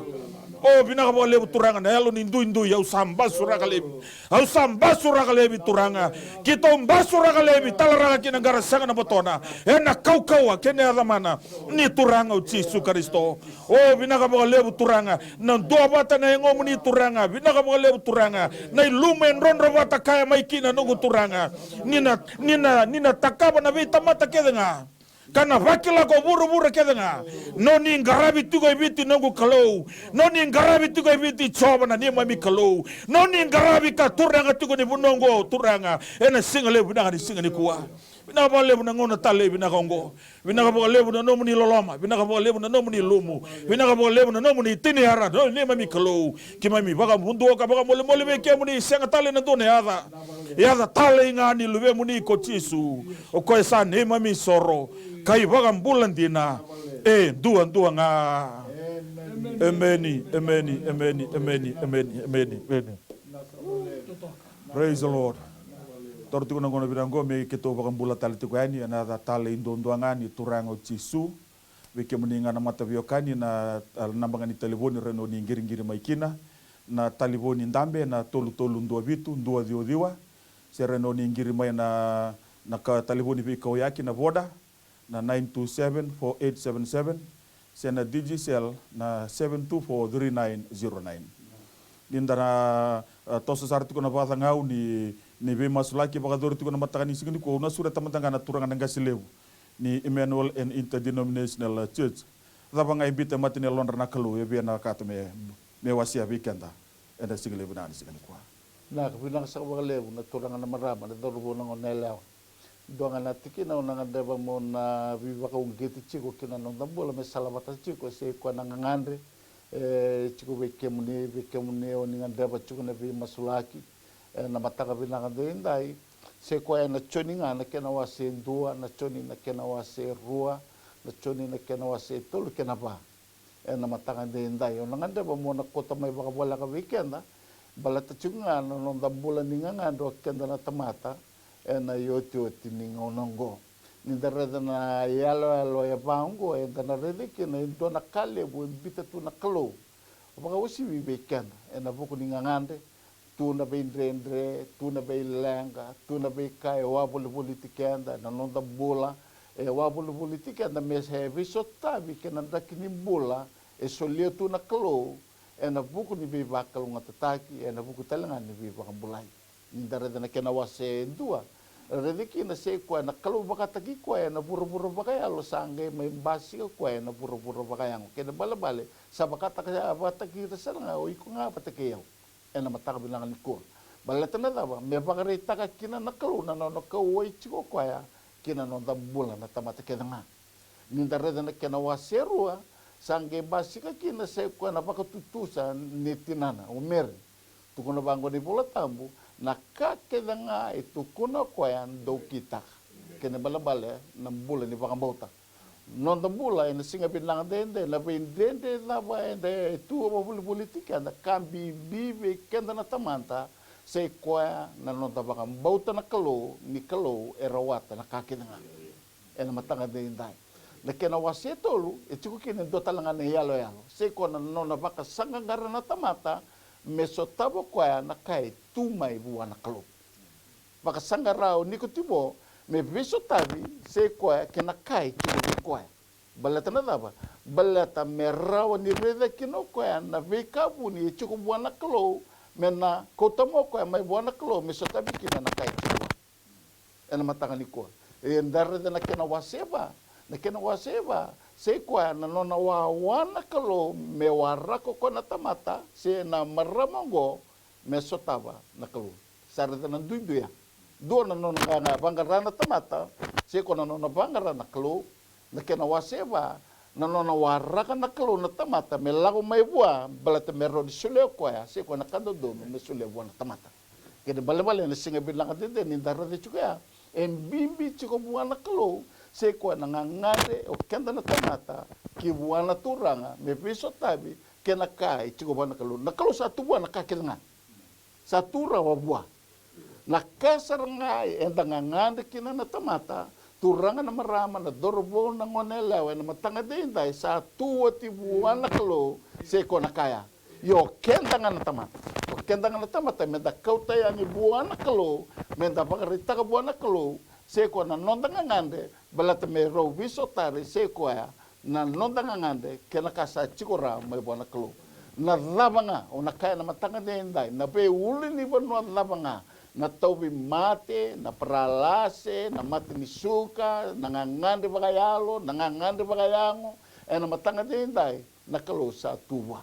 O vinaka vakalevu, Turaga, na yalo ni duidui, au sa basuraka laivi. Au sa basuraka laivi, Turaga. Keitou basuraka laivi, talaraka ki na qara sega na botona. Ena kaukauwa kei na yaca mana ni Turaga o Jisu Karisito. O vinaka vakalevu, Turaga, na duavata na yagomuni, Turaga. Vinaka vakalevu, Turaga, na ilumu e drodro vata kaya mai kina, noqu Turaga. Ni na, ni na, ni na takava na veitamata kece ga. Ka na vakila ko vuravura kece ga. No ni qaravi tiko e Viti, noqu Kalou. No ni qaravi tiko e Viti, Jiova, na neimami Kalou. No ni qaravi ka turaga tiko ni vanua oqo, Turaga. Ena siga levu vinaka ni siga nikua. Vinaka vakalevu na gauna tale vinaka oqo. Vinaka vakalevu na nomuni loloma. Vinaka vakalevu na nomuni lumu. Vinaka vakalevu na nomuni tiniara. No neimami Kalou. Keimami vakamuduo ka vakamolimoli vei kemuni, sega tale na dua na yaca. Yaca talei ga ni Luvemuni ko Jisu. O koya sa neimami isoro ka iVakabula dina e duadua ga. Emeni, emeni, emeni, emeni, emeni, emeni, emeni. Praise the Lord. Toro tiko na gauna vinaka oqo me keitou vakabula tale tiko yani ena yaca talei duadua ga ni Turaga o Jisu. Vei kemuni ga na mataveiwekani, na, a, naba ga ni talevoni, rawa ni qiriqiri mai kina. Na talevoni dabe na tolu tolu dua vitu dua ciwa ciwa. Se rawa ni qiri mai na, na ka talevoni veikauyaki na Voda, na nine two seven four eight seven seven. Se na Digicel na seven two four three nine zero nine. Ni da na, a, toso sara tiko na vakacagau ni, ni veimasulaki, vakayacori tiko na mataka ni siga nikua, au na sureta mada ga na turaga na qase levu ni Emmanuel and Interdenominational Church. Cava ga e biuta e mata ni yalodra na Kalou, e via na kata me, me wasea vei keda ena siga levu vinaka ni siga nikua. Vinaka, vinaka saka vakalevu na turaga, na marama, na cauravou, na goneyalewa. Dua ga na tikina au na gadreva mo na veivakauqeti tiko ki na noda bula me salavata tiko, se koya na gagadre e tiko vei kemuni, vei kemuni o ni gadreva tiko na veimasulaki ena mataka vinaka daidai. Se koya na Joni ga na kena wase dua, na Joni na kena wase rua, na Joni na kena wase tolu kei na va. Ena mataka daidai au na gadreva mo na kauta mai vakavoleka vei keda, baleta tiko ga na noda bula ni gagadre o keda na tamata ena iotioti ni gauna oqo. Ni da raica na iyaloyalo e va oqo, eda na raica kina e dua na ka levu e biuta tu na Kalou vakauasivi vei keda ena vuku ni gagadre. Tu na veidredre, tu na veileqa, tu na veika e wavolivoliti keda ena noda bula, e wavolivoliti keda me se veisotavi kei na draki ni bula e solia tu na Kalou ena vuku ni veivakalougatataki, ena vuku tale ga ni veivakabulai. Ni da raica na kena wase dua, raici kina sa i koya na Kalou vakataki koya ena vuravura vakayalo, sa qai mai basika koya ena vuravura vakayago. Kena ibalebale sa vakataka, vakataki ira sara ga o iko ga vata kei au ena mataka vinaka nikua. Baleta na cava? Me vakaraitaka kina na Kalou na nona kauwai tiko o koya ki na noda bula na tamata kece ga. Ni da raica na kena wase rua, sa qai basika kina sa i koya na vakatutusa ni tinana o Meri. Tukuna vaqo na iVola Tabu, na ka kece ga e tukuna o koya dou kitaka. Kena ibalebale na bula ni vakabauta. Noda bula ena siga vinaka daidai, na veidredre cava eda e tu vakavolivoliti keda, ka bibi vei keda na tamata, sa i koya na noda vakabauta na Kalou, ni Kalou e rawata na ka kece ga. Ena mataka daidai, na kena wase tolu e tiko kina e dua tale ga na iyaloyalo, sa i koya na nona vakasaqaqara na tamata me sotava o koya na ka e tu mai vua na Kalou. Vakasaqara o Nikotivo me veisotavi sa i koya kei na ka e tiko vei koya. Baleta na cava? Baleta me rawa ni raica kina o koya na veika vuni e tiko vua na Kalou, me na kauta mai o koya mai vua na Kalou me sotavi kina na ka e tiko vua. Ena mataka nikua, eda raica na kena wase va, na kena wase va, sa i koya na nona wawa na Kalou me waraka o koya na tamata, se na marama oqo, me sotava na Kalou. Sa raica na duidui ya. Dua na nona ga, ga vaqara na tamata, sa i koya na nona vaqara na Kalou. Na kena wase va, na nona waraka na Kalou na tamata me lako mai vua, baleta me rawa ni solia o koya, sa i koya na ka dodonu me solia vua na tamata. Kena ibalebale ena siga vinaka daidai ni da raica tiko ya, e bibi tiko vua na Kalou sa i koya na gagadre o keda na tamata ki vua na Turaga me veisotavi kei na ka e tiko vua na Kalou. Na Kalou sa tu vua na ka kece ga. Sa tu rawa vua. Na ka sara ga eda gagadre kina na tamata, turaga, na marama, na cauravou, na goneyalewa, ena mataka daidai sa tu oti vua na Kalou sa i koya na ka ya. Io, o keda ga na tamata, o keda ga na tamata, meda kauta yani vua na Kalou, meda vakaraitaka vua na Kalou sa i koya na noda gagadre, baleta me rau veisotari sa i koya na noda gagadre kei na ka sa tiko rawa mai vua na Kalou. Na cava ga, au na kaya na mataka daidai, na veiulunivanua cava ga, na tauvimate, na paralase, na mate ni suka, na gagadre vakayalo, na gagadre vakayago, ena mataka daidai na Kalou sa tu vua.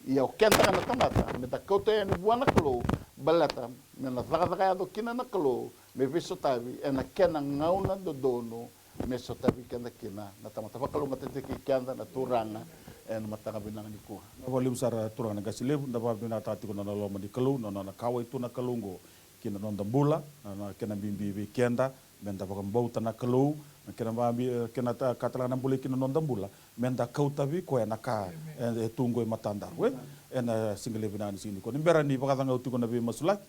Ia o keda ga na tamata meda kauta yani vua na Kalou, baleta me na cakacaka yaco kina na Kalou me veisotavi ena kena gauna dodonu me sotavi keda kina na tamata. Vakalougatataki keda na Turaga ena mataka vinaka nikua. Vakalevu sara Turaga na qase levu, da vakavinavinakataka tiko na loma ni Kalou, na nona kauwai tu na Kalou oqo ki na noda bula, na, na kena bibi vei keda, meda vakabauta na Kalou, na kena vabi, kena ta, ka tale ga na bulai kina noda bula, meda kauta vei koya na ka e, e tu oqo e matadaru, e? Ena siga levu vinaka ni siga nikua. Ni bera ni vakacagau tiko na veimasulaki,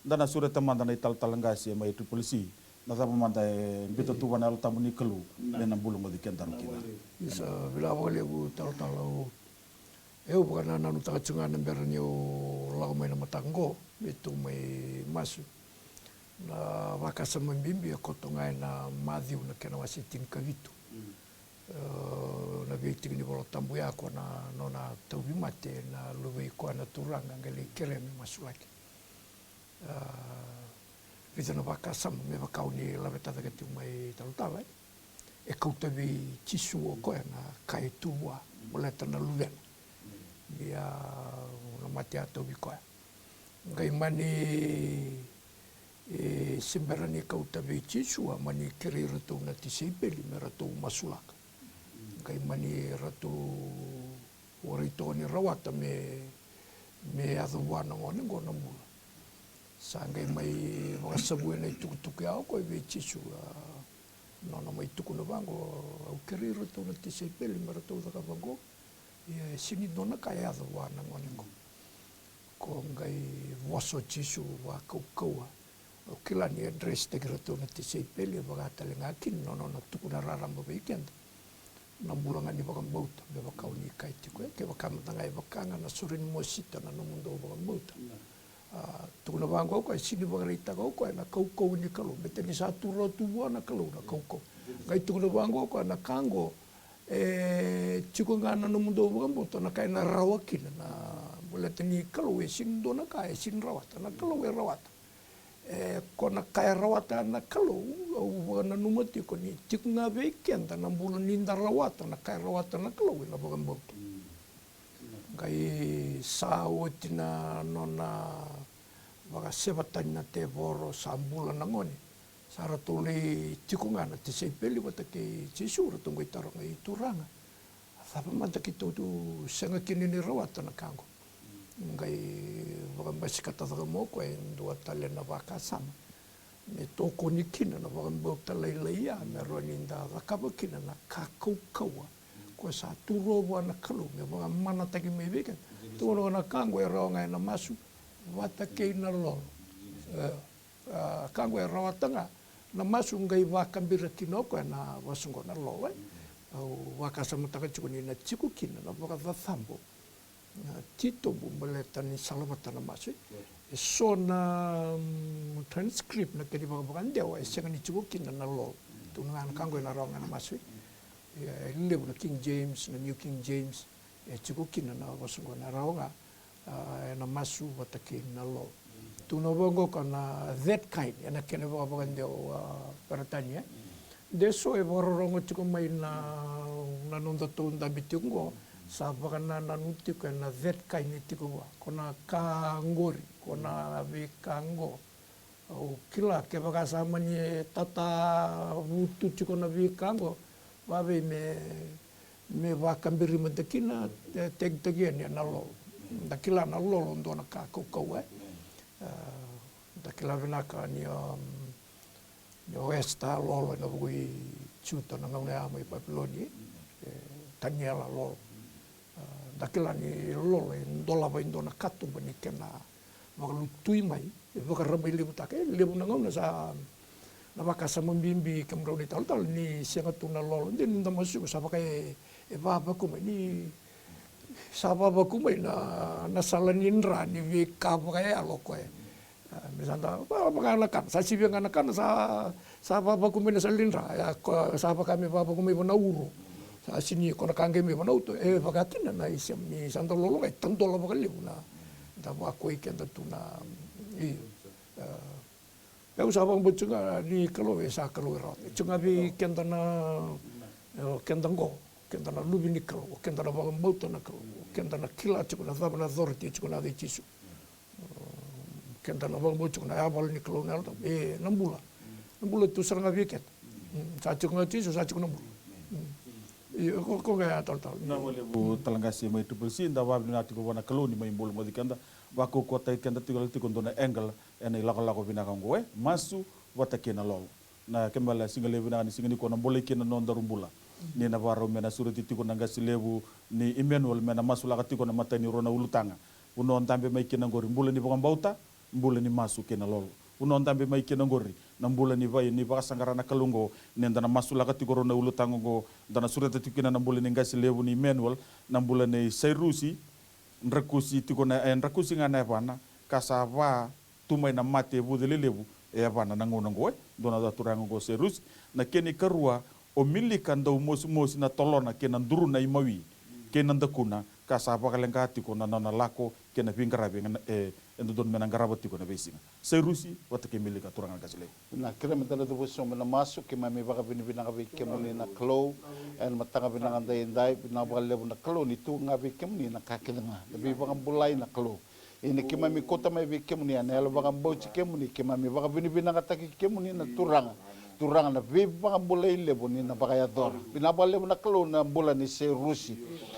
da na sureta mada na italatala qase mai Triple C, na cava mada e biuta tu vua na Yalo Tabu ni Kalou me na bula oqo vei kedaru kina. Isa, vinaka vakalevu talatala. Au vakanananutaka tiko ga na bera niu lako mai na mataka oqo me tou mai masu. Na vakasama bibi e koto ga ena Maciu na kena wase tinikavitu. E, na veitiki ni Vola Tabu ya, ko na nona tauvimate na luvei koya na Turaga, qai lai kerea me masulaki. A, vica na vakasama me vaka o ni laveta cake tiko mai talatala, e. E kauta vei Jisu o koya na ka e tu vua, baleta na luvena. Ia, na mate a tauvi koya. Qai mani, e, se bera ni kauta vei Jisu, a mani kerei iratou na tisaipeli me ratou masulaka. Qai mani ratou Warai toka ni rawata me, me yaco vua na gone oqo na bula. Sa qai mai vakasavuya na itukutuku ya o koya vei Jisu, a, nona mai tukuna vaqo, au kerei iratou na tisaipeli me ratou cakava vaqo, ia e sega ni dua na ka e yaco vua na gone oqo. Ko qai vosa o Jisu vakaukauwa. Au kila ni address-taki iratou na tisaipeli, e vaka tale ga kina na nona tukuna raraba vei keda. Na bula ga ni vakabauta, me vaka o ni kaya tiko, e, kevaka mada ga e vaka ga na sore ni mosita na nomudou vakabauta. A, tukuna vaqo o koya, e sega ni vakaraitaka o koya na kaukauwa ni Kalou, baleta ni sa tu rawa tu vua na Kalou na kaukauwa. Qai tukuna vaqo o koya, na ka oqo e tiko ga na nomudou vakabauta, na ka ena rawa kina, na baleta ni Kalou e sega ni dua na ka e sega ni rawata, na Kalou e rawata. E, ko na ka e rawata na Kalou, au vakananuma tiko ni tiko ga vei keda na bula ni da rawata na ka e rawata na Kalou ena vakabauta. Qai sa oti na nona vakasevatani na tevoro, sa bula na gone. Sa ratou lai tiko ga na tisaipeli vata kei Jisu, ratou qai taroga, i Turaga, a cava mada keitou tu sega kina ni rawata na ka qo? Qai vakabasikata caka mai o koya e dua tale na vakasama me tokoni kina na vakabauta lailai ya, me rawa ni da cakava kina na ka kaukauwa ko sa tu roa vua na Kalou me vakamanataki mai vei keda. Tukuna na ka qo e rawa ga ena masu vata kei na lolo. E, a, ka qo e rawata ga na masu, qai vakabira kina o koya na vosa qo na lolo, e. Au vakasamataka tiko ni na tiko kina na vakacacabo, na titobu baleta ni salavata na masu, e. E so na, mm, transcript na kena ivakavakadewa e sega ni tiko kina na lolo. Tukuna ga na ka qo ena rawa ga na masu, e. E levu na King James, na New King James, e tiko kina na vosa qo na rawa ga, a, ena masu vata kei na lolo. Tukuna vaqo ka na that kind, ena kena vakavakadewa, a, Peritania. De so e vakarorogo tiko mai na, na nodatou dabe tiko qo, sa vakanananu tiko ena that kind e tiko vua. Ko na ka qori, ko na veika qo. Au kila kevaka sa mani tatavutu tiko na veika qo, vavei me, me vakabiri mada kina, e, takitaki yani ena lolo. Da kila na lolo dua na ka kaukauwa, e. E, da kila vinaka ni, um, ni o Esita a lolo ena vuku i Juta na gauna ya mai Papiloni, e. Taniela a lolo. A, da kila ni lolo e dolava e dua na katuba ni kena vakalutui mai, e vakarabailevutaka. E levu na gauna sa na vakasama bibi kemudrau na italatala ni sega tu na lolo, de ni da masu tiko sa vaka e, e vavaku mai, ni sa vavaku mai na, na sala ni dra ni veika vakayalo ko e. A, me sa da, va-, vaka na kana, sa sivia ga na kana, sa, sa vavaku mai na sala ni dra, ya ko, sa vaka me vavaku mai vua na uro. Sa sini ko na ka qai mai vua na uto, e vaka kina na isema ni sa da lolo ga e tadola vakalevu na, da vakoi keda tu na, io. A, au sa vakabauta tiko ga ni Kalou e sa Kalou e rawata. E tiko ga vei keda na, e, keda qo, keda na luve ni Kalou, keda na vakabauta na Kalou, keda na kila tiko na cava na authority e tiko na yaca i Jisu. Keda na vakabauta tiko na yavala ni Kalou na Yalo Tabu. E, na bula. Na bula tu sara ga vei keda. Mm, sa tiko ga Jisu, sa tiko na bula. Mm. Io, ko, ko ga ya talatala. Vinaka vakalevu tale qase mai Triple C, da vakavinavinaka tiko vua na Kalou ni mai bulagoci keda. Vakaukauwataki keda tiko, tiko dua na angle ena ilakolako vinaka oqo, e. Masu vata kei na lolo. Na kena ibalebale, siga levu vinaka ni siga nikua na bolei kina na nodaru bula. Ni na vakarau me na sureti tiko na qase levu ni Emmanuel me na masulaka tiko na matai ni rua na ulutaga. Vanua o dabe mai kina oqori, bula ni vakabauta, bula ni masu kei na lolo. Vanua o dabe mai kina oqori, na bula ni va-, ni vakasaqara na Kalou oqo, ni da na masulaka tiko rau na ulutaga oqo, da na sureta tiko kina na bula ni qase levu ni Emmanuel, na bula nei Sairusi, drakusi tiko na, e, drakusi ga na yavana, ka sa va tu mai na mate e vuce lelevu e yavana na gauna oqo, e. Dua na cava turaga oqo o Sairusi. Na kena ikarua, o Milika dau mosimosi na tolona kei na duruna imawi kei na dakuna, ka sa vakaleqa tiko na nona lako kei na veiqaravi e, e dodonu me na qarava tiko ena veisiga. Sairusi vata kei Milika, turaga na qase levu. Na kena meda na cuva sobu na masu, keimami vakavinavinaka vei kemuni na Kalou ena mataka vinaka daidai. Vinaka vakalevu na Kalou ni tu ga vei kemuni na ka kece ga, na veivakabulai na Kalou. Ia ni keimami kauta mai vei kemuni ena yalo vakabauti kemuni, keimami vakavinavinakataki kemuni na Turaga. Turaga na veivakabulai levu ni na vakayacora. Vinaka vakalevu na Kalou na bula ni Sairusi.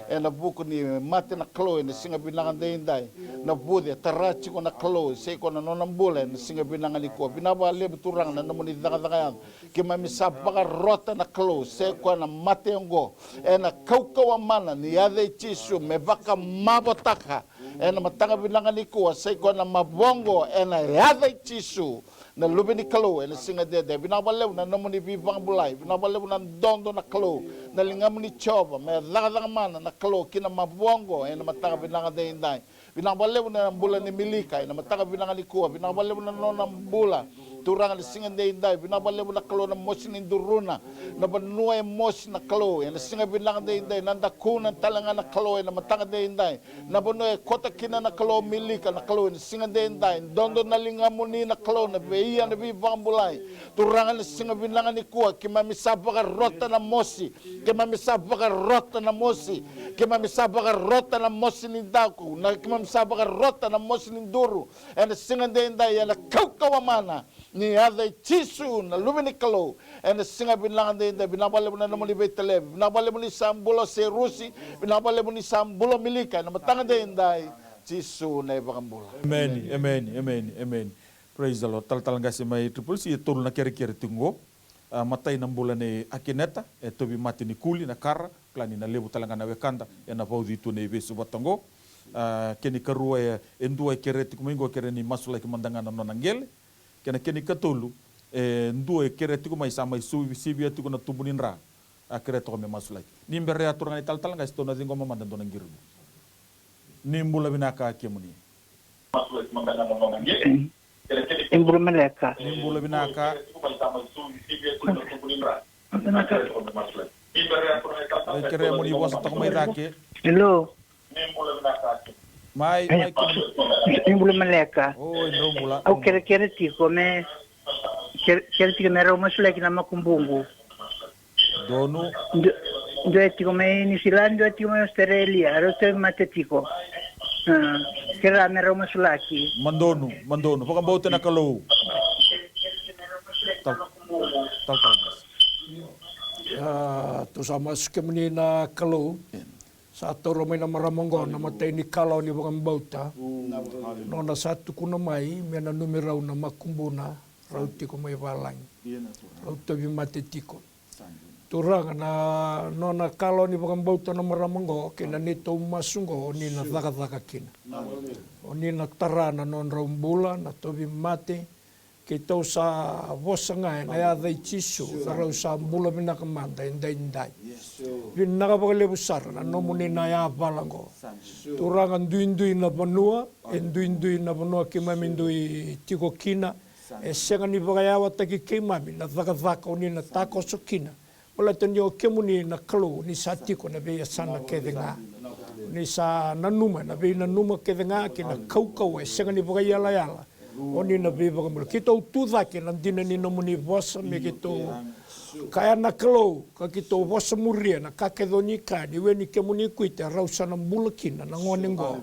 Ena vuku ni mate na Kalou ena siga vinaka daidai. Na vuce e tara tiko na Kalou, sai koya na nona bula ena siga vinaka nikua. Vinaka vakalevu Turaga na nomuni cakacaka yaco. Keimami sa vakarota na Kalou, sai koya na mate oqo. Ena kaukauwa mana ni yaca i Jisu me vakamavotaka. Ena mataka vinaka nikua, sai koya na mavoa oqo ena yaca i Jisu, na Luve ni Kalou, ena siga daidai. Vinaka vakalevu na nomuni veivakabulai, vinaka vakalevu na dodo na Kalou, na ligamuni Jiova, me cakacaka mana na Kalou ki na mavoa oqo ena mataka vinaka daidai. Vinaka vakalevu na bula ni Milika ena mataka vinaka nikua, vinaka vakalevu na nona bula. Turaga na siga daidai, vinaka vakalevu na Kalou na mosi ni Duruna, na vanua e mosi na Kalou, ena siga vinaka daidai, na dakuna tale ga na Kalou, ena mataka daidai, na vanua e kota kina na Kalou Milika na Kalou, ena siga daidai, dodo na ligamuni na Kalou, na veia na veivakabulai. Turaga na siga vinaka nikua, keimami sa vakarota na mosi, keimami sa vakarota na mosi, keimami sa vakarota na mosi ni daku, na keimami sa vakarota na mosi ni duru, ena siga daidai, ena kaukauwa mana ni yaca i Jisu na Luve ni Kalou. Ena siga vinaka daidai, vinaka vakalevu na nomuni veitalevi, vinaka vakalevu ni sa bula Serusi, vinaka vakalevu ni sa bula Milika, ena mataka daidai, Jisu na iVakabula. Emeni, emeni, emeni, emeni. Praise the Lord. Talatala qase mai Triple C, e tolu na kerekere tiko qo. A, matai na bula nei Akineta, e tauvi mate ni kuli na kara, kila ni na levu tale ga na wekada ena vauci tu na ivesu vata qo. A, kena ikarua e, e dua e kerea tiko mai qo, kerea ni masulaki mada ga na nona qele. Kena, kena ikatolu, e dua e kerea tiko mai, sa mai suvi, sivia tiko na tubu ni dra. A, kerea toka me masulaki. Ni bera ya, turaga na italatala qase, tou na ciqoma mada e dua na qiri qo. Ni bula vinaka kemuni. Ni bula maleka. Ni bula vinaka. Oi, kerea mo ni vosa toka mai cake. Hello. Mai, mai, kemuni. Ni bula maleka. Oi, drau bula. Au kerekere tiko me, kere, kere tiko me rau masulaki na makubuqu. Donu. Dua, dua e tiko mai New Zealand, dua e tiko mai Australia, rau tauvi mate tiko. A, kerea me rau masulaki. Madonu, madonu. Vakabauta na Kalou. Tal, tal, tal. A, tou sa masu kemuni na Kalou. Sa taura mai na marama oqo na matai ni kalawa ni vakabauta. Nona sa tukuna mai me nanumi rau na makubuna, rau tiko mai valagi. Rau tauvi mate tiko. Turaga, na nona kalawa ni vakabauta na marama oqo, kei na neitou masu oqo, ni na cakacaka kina. O ni na tara na nodrau bula, na tauvi mate, keitou sa vosa ga ena yaca i Jisu, na rau sa bula vinaka mada edaidai. Vinaka vakalevu sara na nomuni na yavala oqo. Turaga, duidui na vanua, e duidui na vanua keimami dui tiko kina, e sega ni vakayawataki keimami na cakacaka o ni na takoso kina. Baleta ni o kemuni na Kalou, ni sa tiko na veiyasana kece ga. Ni sa nanuma na veinanuma kece ga kei na kaukauwa e sega ni vakaiyalayala. O ni na veivakabula. Keitou tu cake na dina ni nomuni vosa me keitou kaya na Kalou, ka keitou vosa muria na ka kece o ni kaya ni we ni kemuni kuita e rau sa na bula kina na gone oqo.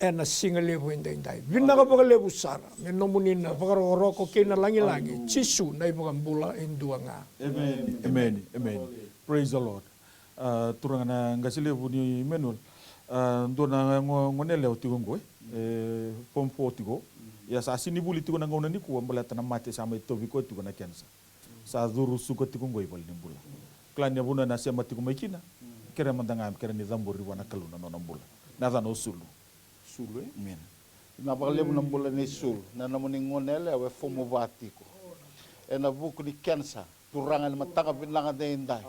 Ena siga levu edaidai. Vinaka vakalevu sara me nomuni na vakarokoroko kei na lagilagi. Jisu na iVakabula e dua ga. Emeni, emeni, emeni. Praise the Lord. A, turaga na qase levu ni Emmanuel. A, dua na go, gone yalewa tiko qo, e, form four tiko. Ia sa sinivuli tiko na gauna nikua baleta na mate sa mai tauvi koya tiko na kenisa. Sa curu suka tiko qo i valenibula. Kila ni a vanua ena sema tiko mai kina. Kerea mada ga, kerea ni cabori vua na Kalou na nona bula. Na yacana o Sulu. Sulu, e? Emeni. Vinaka vakalevu na bula nei Sulu. Na nomuni gone yalewa e fomu va tiko. Ena vuku ni kenisa. Turaga, ena mataka vinaka edaidai.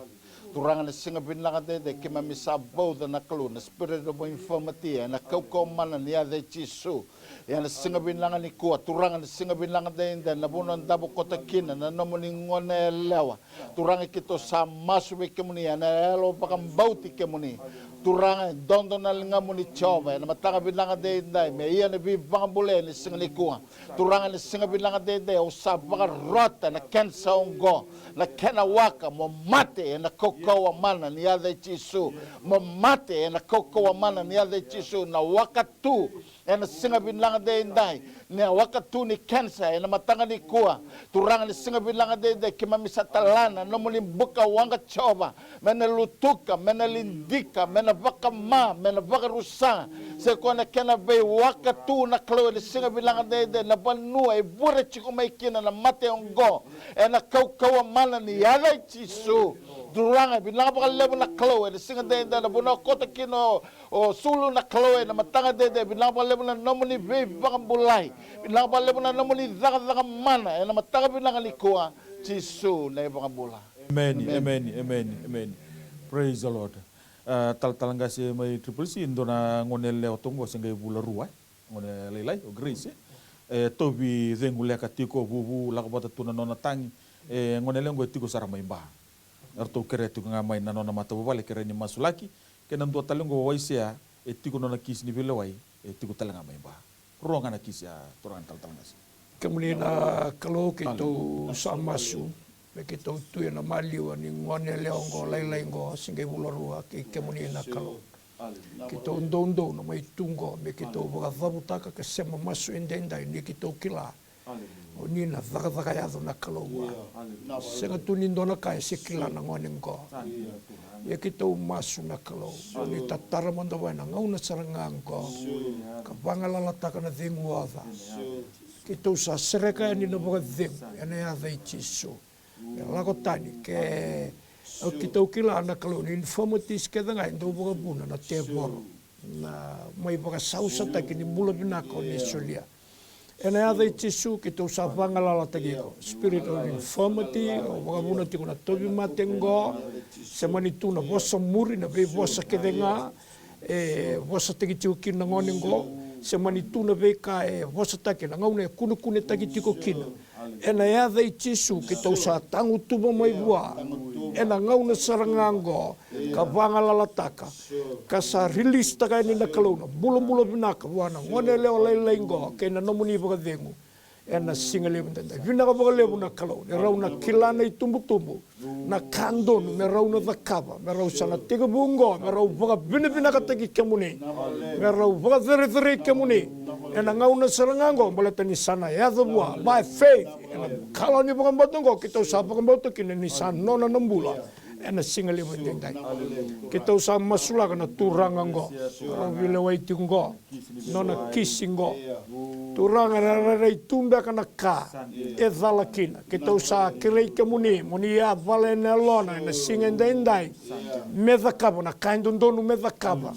Turaga, na siga vinaka edaidai, keimami sa vauca na Kalou, na spirit of infirmity, ena kaukauwa mana ni yaca i Jisu. Ia na siga vinaka nikua, Turaga, na siga vinaka edaidai, na vanua davo koto kina na nomuni gone yalewa. Turaga, keitou sa masu vei kemuni ena yalo vakabauti kemuni. Turaga, e dodo na ligamuni Jiova, ena mataka vinaka edaidai, me ia na veivakabulai ena siga nikua. Turaga, na siga vinaka edaidai, au sa vakarota na kenisa oqo, na kena waka, mo mate ena kaukauwa mana ni yaca i Jisu. Mo mate ena kaukauwa mana ni yaca i Jisu. Na waka tu ena siga vinaka edaidai, na waka tu ni kenisa ena mataka nikua. Turaga, na siga vinaka edaidai, keimami sa tala na nomuni buka waqa Jiova, me na lutuka, me na lidika, me na vakama, me na vakarusa. Se koya na kena veiwaka tu na Kalou ena siga vinaka edaidai, na vanua e vure tiko mai kina na mate oqo, ena kaukauwa mana ni yaca i Jisu. Turaga, vinaka vakalevu na Kalou ena siga edaidai, na vanua koto kina o, o Sulu na Kalou ena mataka edaidai, vinaka vakalevu na nomuni veivakabulai, vinaka vakalevu na nomuni cakacaka mana ena mataka vinaka nikua. Jisu na iVakabula. Emeni, emeni, emeni, emeni. Praise the Lord. A, talatala qase mai Triple C, dua na gone yalewa tu qo se qai vula rua, e? Gone lailai, o Grace, e? e tauvi cegu leka tiko, vuvu, lako vata tu na nona tagi. E gone yalewa oqo e tiko sara mai Ba. Eratou kerea tiko ga mai na nona matavuvale, kerea ni masulaki. Kei na dua tale oqo o Aisea, e tiko nona kisi ni veilewai, e tiko tale ga mai Ba. Rua ga na kisi, a turaga na talatala qase. Kemuni na Kalou, keitou sa masu me keitou tu ena maliwa ni gone yalewa oqo, lailai oqo, se qai vula rua, kei kemuni na Kalou. Keitou doudou na mai tu oqo me keitou vakacavutaka ka sema masu edaidai, ni keitou kila o ni na cakacaka yaco na Kalou vua. Sega tu ni dua na ka e se kila na gone oqo. Ia keitou masu na Kalou, o ni tatara mada vua ena gauna sara ga oqo ka vagalalataka na cegu oca. Keitou sa sereka yani na vakacegu ena yaca i Jisu. Me lako tani ke, au keitou kila na Kalou ni infirmities kece ga e dau vakavuna na tevoro, na mai vakasausataki ni bula vinaka o ni solia. Ena yaca i Jisu keitou sa vagalalataki iko. Spirit of infirmity, au vakavuna tiko na tauvimate oqo. Se mani tu na vosa muri, na veivosa kece ga e vosataki tiko kina na gone oqo. Se mani tu na veika e vosataki na gauna e kunekunetaki tiko kina. Ena yaca i Jisu keitou sa tagutuva mai vua ena gauna sara ga oqo, ka vagalalataka, ka sa rilisitaka yani na Kalou na bulabula vinaka vua na gone yalewa lailai oqo kei na nomuni vakacegu. Ena siga levu edaidai, vinaka vakalevu na Kalou ni rau na kila na itubutubu, na ka donu me rau na cakava, me rau sa na tekivu oqo me rau vakavinavinakataki kemuni, me rau vakacerecerei kemuni ena gauna sara ga oqo, baleta ni sa na yaco vua by faith. Ena kalawa ni vakabauta oqo keitou sa vakabauta kina ni sa nona na bula. Ena siga levu edaidai keitou sa masulaka na turaga oqo, rau veilewai tiko oqo, nona kisi oqo. Turaga, na rairai tu beka na ka e cala kina. Keitou sa kerei kemuni mo ni yavala ena yalona ena siga edaidai me cakava na ka e dodonu me cakava,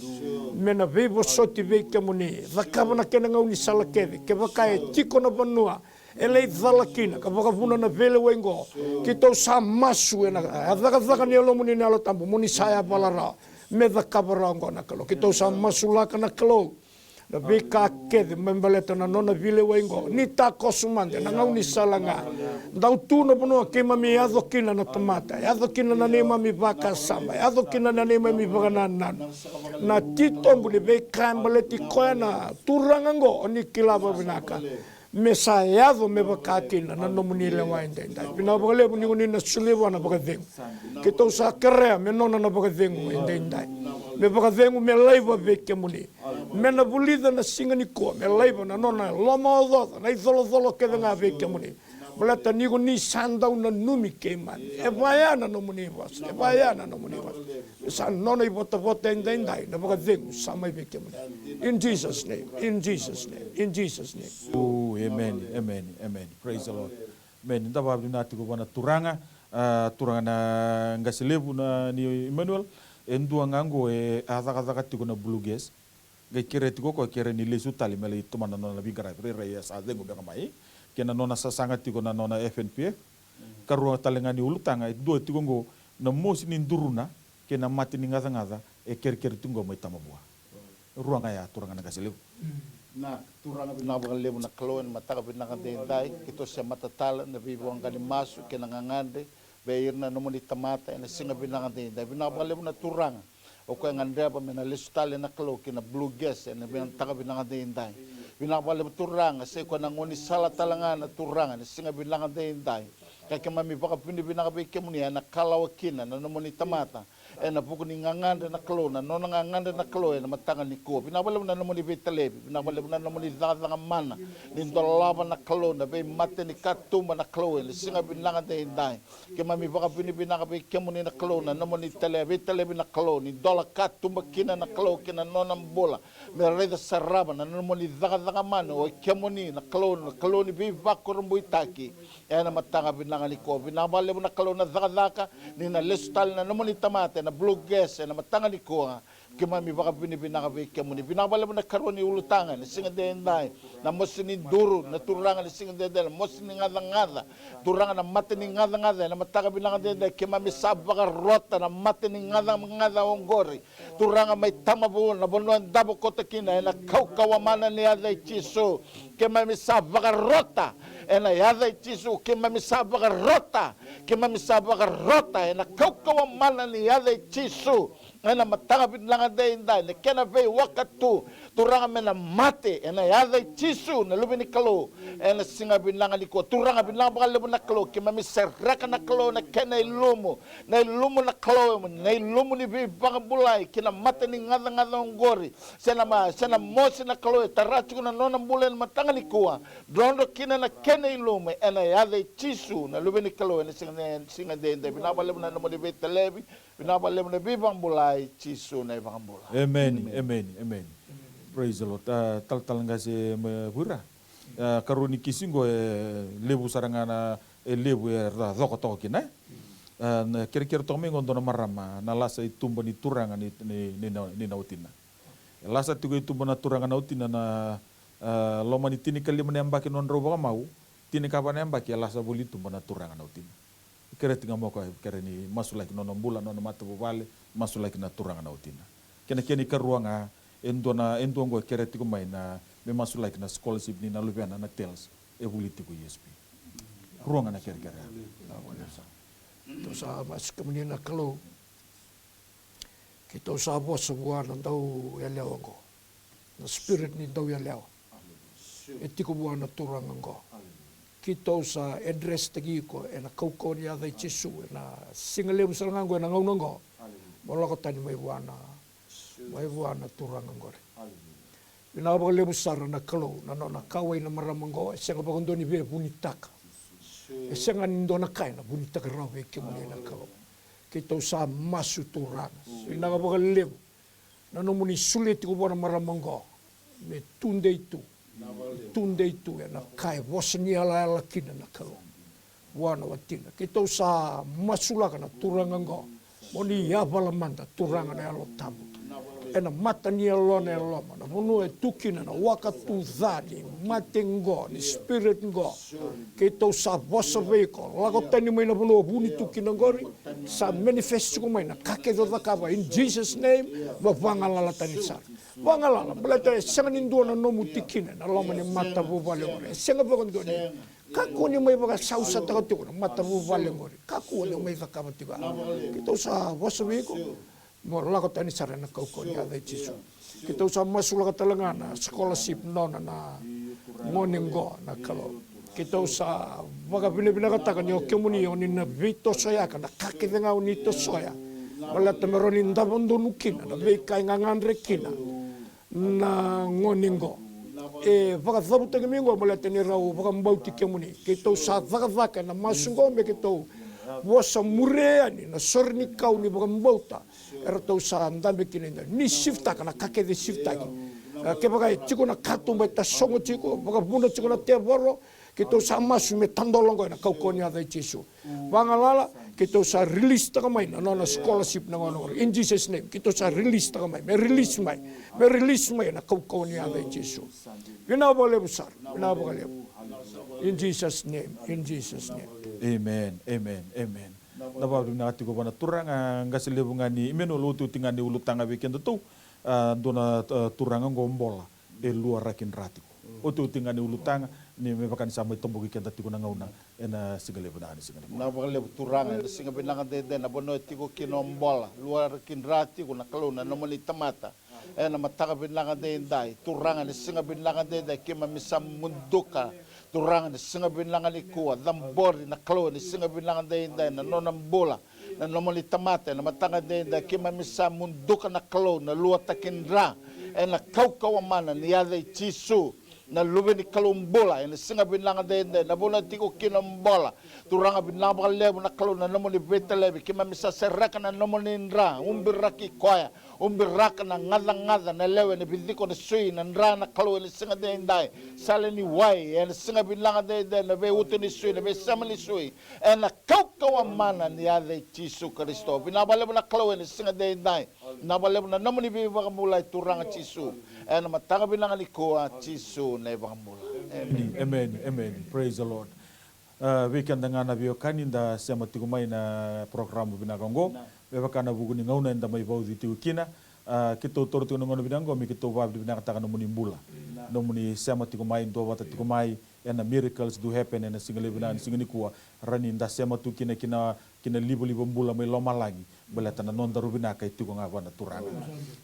me na veivosoti vei kemuni, cakava na kena gaunisala kece. Kevaka e tiko na vanua e lai cala kina ka vakavuna na veilewai oqo, keitou sa masu ena cakacaka ni Yalomuni na Yalo Tabu mo ni sa yavala rawa me cakava rawa oqo na Kalou. Keitou sa masulaka na Kalou na veika kece me baleta na nona veilewai oqo. Ni takoso mada ena gaunisala ga. Dau tu na vanua keimami yaco kina na tamata, yaco kina na neimami vakasama, yaco kina na neimami vakanananu. Na titobu ni veika e baleti koya na turaga oqo o ni kila vakavinaka. Me sa yaco me vaka kina na nomuni lewa edaidai. Vinaka vakalevu ni ko ni na solia vua na vakacegu. Keitou sa kerea me nona na vakacegu edaidai. Me vakacegu me laiva vei kemuni. Me na vulica na siga nikua me laiva na nona lomaocaoca, na icolacola kece ga vei kemuni. Baleta ni ko ni sa dau nanumi keimami. E vaya na nomuni vosa, e vaya na nomuni vosa. Sa nona ivotavota edaidai na vakacegu sa mai vei kemuni. In Jesus name, in Jesus name, in Jesus name. Oh, amen, amen, amen. Praise the Lord. Amen. Da vakavinavinaka tiko vua na turaga, a, turaga na qase levu na ni Emmanuel. E dua ga oqo e a cakacaka tiko na Blue Gas. Qai kerea tiko o koya, kerea ni lesu tale me lai tomana na nona veiqaravi, rairai e sa cegu beka mai kei na nona sasaga tiko na nona F N P F. Karua tale ga ni ulutaga e dua tiko oqo, na mosi ni duruna kei na mate ni gacagaca e kerekere tiko oqo mai Tamavua. Rua ga ya, turaga na qase levu. Na turaga, vinaka vakalevu na Kalou ena mataka vinaka edaidai. Keitou se matatala na veivoqa ni masu kei na gagadre vei ira na nomuni tamata ena siga vinaka edaidai. Vinaka vakalevu na turaga. O koya e gadreva me na lesu tale na Kalou ki na Blue Gas ena mataka vinaka edaidai. Vinaka vakalevu turaga, sai koya na gaunisala tale ga na turaga ena siga vinaka edaidai. Ka keimami vakavinavinaka vei kemuni ena kalawa kina na nomuni tamata ena vuku ni gagadre na Kalou, na nona gagadre na Kalou ena mataka nikua. Vinaka vakalevu na nomuni veitalevi, vinaka vakalevu na nomuni cakacaka mana ni dolava na Kalou na veimatanikatuba na Kalou ena siga vinaka edaidai. Keimami vakavinavinaka vei kemuni na Kalou na nomuni tale, veitalevi na Kalou, ni dola katuba kina na Kalou kei na nona bula. Me raica sara na nomuni cakacaka mana o kemuni na Kalou, na Kalou ni veivakurabuitaki. Ena mataka vinaka nikua, vinaka vakalevu na Kalou na cakacaka ni na lesu tale na nomuni tamata ena Blue Gas ena mataka nikua. Keimami vakavinavinaka vei kemuni. Vinaka vakalevu na ikarua ni ulutaga ena siga edaidai. Na mosi ni duru, na Turaga, ena siga edaidai, na mosi ni gacagaca. Turaga, na mata ni gacagaca ena mataka vinaka edaidai, keimami sa vakarota na mata ni gacagaca oqori. Turaga, mai Tamavua, na vanua e davo koto kina, ena kaukauwa mana ni yaca i Jisu. Keimami sa vakarota ena yaca i Jisu, keimami sa vakarota, keimami sa vakarota ena kaukauwa mana ni yaca i Jisu. Ena mataka vinaka edaidai, na kena veiwaka tu, Turaga, me na mate ena yaca i Jisu na Luve ni Kalou. Ena siga vinaka nikua, Turaga, vinaka vakalevu na Kalou, keimami sereka na Kalou na kena ilumu, na ilumu na Kalou, na ilumu ni veivakabulai ki na mata ni gacagaca oqori. Se na ma-, se na mosi na Kalou e tara tiko na nona bula ena mataka nikua. Drodro kina na kena ilumu ena yaca i Jisu na Luve ni Kalou ena siga, siga edaidai. Vinaka vakalevu na nomuni veitalevi, vinaka vakalevu na veivakabulai, Jisu na iVakabula. Emeni, emeni, emeni. Praise the Lord. A, talatala qase mai Vuira. A, karua ni kisi qo e levu sara ga na, e levu e ra coka toka kina, e? A, na kerekere toka mai qo dua na marama, na lasa i tuba ni turaga ni, ni, ni na, ni na watina. E lasa tiko i tuba na turaga na watina na, a, loma ni tinikalima na yabaki nodrau vakamau, tinikava na yabaki e lasa voli i tuba na turaga na watina. Kere tiko ga mo koya, kere ni masulaki nona bula, nona matavuvale, masulaki na turaga na watina. Kena, kena ikarua ga, e dua na, e dua qo e kere tiko mai na, me masulaki na scholarship ni na luvena na TELS, e vuli tiko i S P. Rua ga na kerekere. Keitou sa masu kemuni na Kalou. Keitou sa vosa vua na dauyalewa oqo, na spirit ni dauyalewa e tiko vua na turaga oqo. Keitou sa address taki iko ena kaukauwa ni yaca i Jisu, ena siga levu sara ga oqo, ena gauna oqo. Mo lako tani mai vua na, mai vua na turaga oqori. Vinaka vakalevu sara na Kalou, na nona kauwai na marama oqo, e sega vakadua ni via vunitaka. E sega ni dua na ka ena vunitaka rawa vei kemuni na Kalou. Keitou sa masu, Turaga. Vinaka vakalevu na nomuni solia tiko vua na marama oqo me tudei tu, tudei tu ena ka e vosa ni yalayala kina na Kalou vua na watina. Keitou sa masulaka na turaga oqo, mo ni yavala mada, Turaga, na Yalo Tabu. Ena mata ni yalona e loma, na vanua e tu kina na waka tu ca ni mate qo, ni spirit qo. Keitou sa vosa vei iko, lako tani mai na vanua vu ni tu kina oqori, sa manifest tiko mai na ka kece o cakava, in Jesus' name, mo vagalala tani sara. Vagalala, baleta e sega ni dua na nomu tikina ena loma ni matavuvale oqori. E sega vakadua ni kakua ni mai vakasausataka tiko na matavuvale oqori. Kakua ni mai cakava tiko ya. Keitou sa vosa vei iko, mo lako tani sara ena kaukauwa ni yaca i Jisu. Keitou sa masulaka tale ga na scholarship nona na gone oqo na Kalou. Keitou sa vakavinavinakataka ni o kemuni o ni na veitosoyaka na ka kece ga o ni tosoya. Baleta me rawa ni davo donu kina na veika e gagadre kina na gone oqo. E vakacavutaki mai oqo baleta ni rau vakabauti kemuni. Keitou sa cakacaka ena masu oqo me keitou vosa muria yani na sore ni kau ni vakabauta eratou sa dabe kina, ni sivitaka na ka kece e sivitaki. A, kevaka e tiko na katuba e tasogo tiko, vakavuna tiko na tevoro, keitou sa masu me tadola oqo ena kaukauwa ni yaca i Jisu. Vagalala, keitou sa release taka mai na nona scholarship na gone oqori. In Jesus' name, keitou sa release taka mai, me release mai, me release mai ena kaukauwa ni yaca i Jisu. Vinaka vakalevu sara, vinaka vakalevu. In Jesus' name, in Jesus' name. Amen, amen, amen. Na vakavinavinaka tiko vua na Turaga, qase levu ga ni Emmanuel, otioti ga ni ulutaga vei kedatou, a, dua na, a, turaga oqo Bola e luaraki dra tiko. Otioti ga ni ulutaga ni me vaka ni sa mai toboki keda tiko na gauna ena siga levu na, ni siga levu. Vinaka vakalevu Turaga, ena siga vinaka edaidai, na vanua e tiko kina o Bola, luaraki dra tiko na Kalou na nomuni tamata. Ena mataka vinaka edaidai, Turaga, ena siga vinaka edaidai, keimami sa muduka. Turaga, ena siga vinaka nikua, cabori na Kalou, ena siga vinaka edaidai, na nona bula na nomuni tamata, ena mataka edaidai, keimami sa muduka na Kalou na luataki dra ena kaukauwa mana ni yaca i Jisu, na Luve ni Kalou bula, ena siga vinaka edaidai, na vanua e tiko kina o Bola. Turaga, vinaka vakalevu na Kalou na nomuni veitalevi, keimami sa sereka na nomuni dra, ubiraki koya, ubiraka na gacagaca, na lewe, na viciko, na sui, na dra na Kalou ena siga edaidai, sala ni wai, ena siga vinaka edaidai, na veiuto ni sui, na veisema ni sui, ena kaukauwa mana ni yaca i Jisu Karisito. Vinaka vakalevu na Kalou ena siga edaidai. Vinaka vakalevu na nomuni veivakabulai Turaga Jisu. Ena mataka vinaka nikua Jisu na iVakabula. Emeni. Emeni, emeni, emeni. Praise the Lord. A, vei keda ga na veiwekani da sema tiko mai na porokaramu vinaka oqo. Me vaka na vuku ni gauna eda mai vauci tiko kina. A, keitou taura tiko na gauna vinaka oqo me keitou vakavinavinakataka nomuni bula. Nomuni sema tiko mai, duavata tiko mai ena Miracles Do Happen ena siga levu vinaka ni siga nikua. Rawa ni da sema tu kina ki na, ki na livaliva bula mai lomalagi. Baleta na nodaru vinaka e tiko ga vua na Turaga.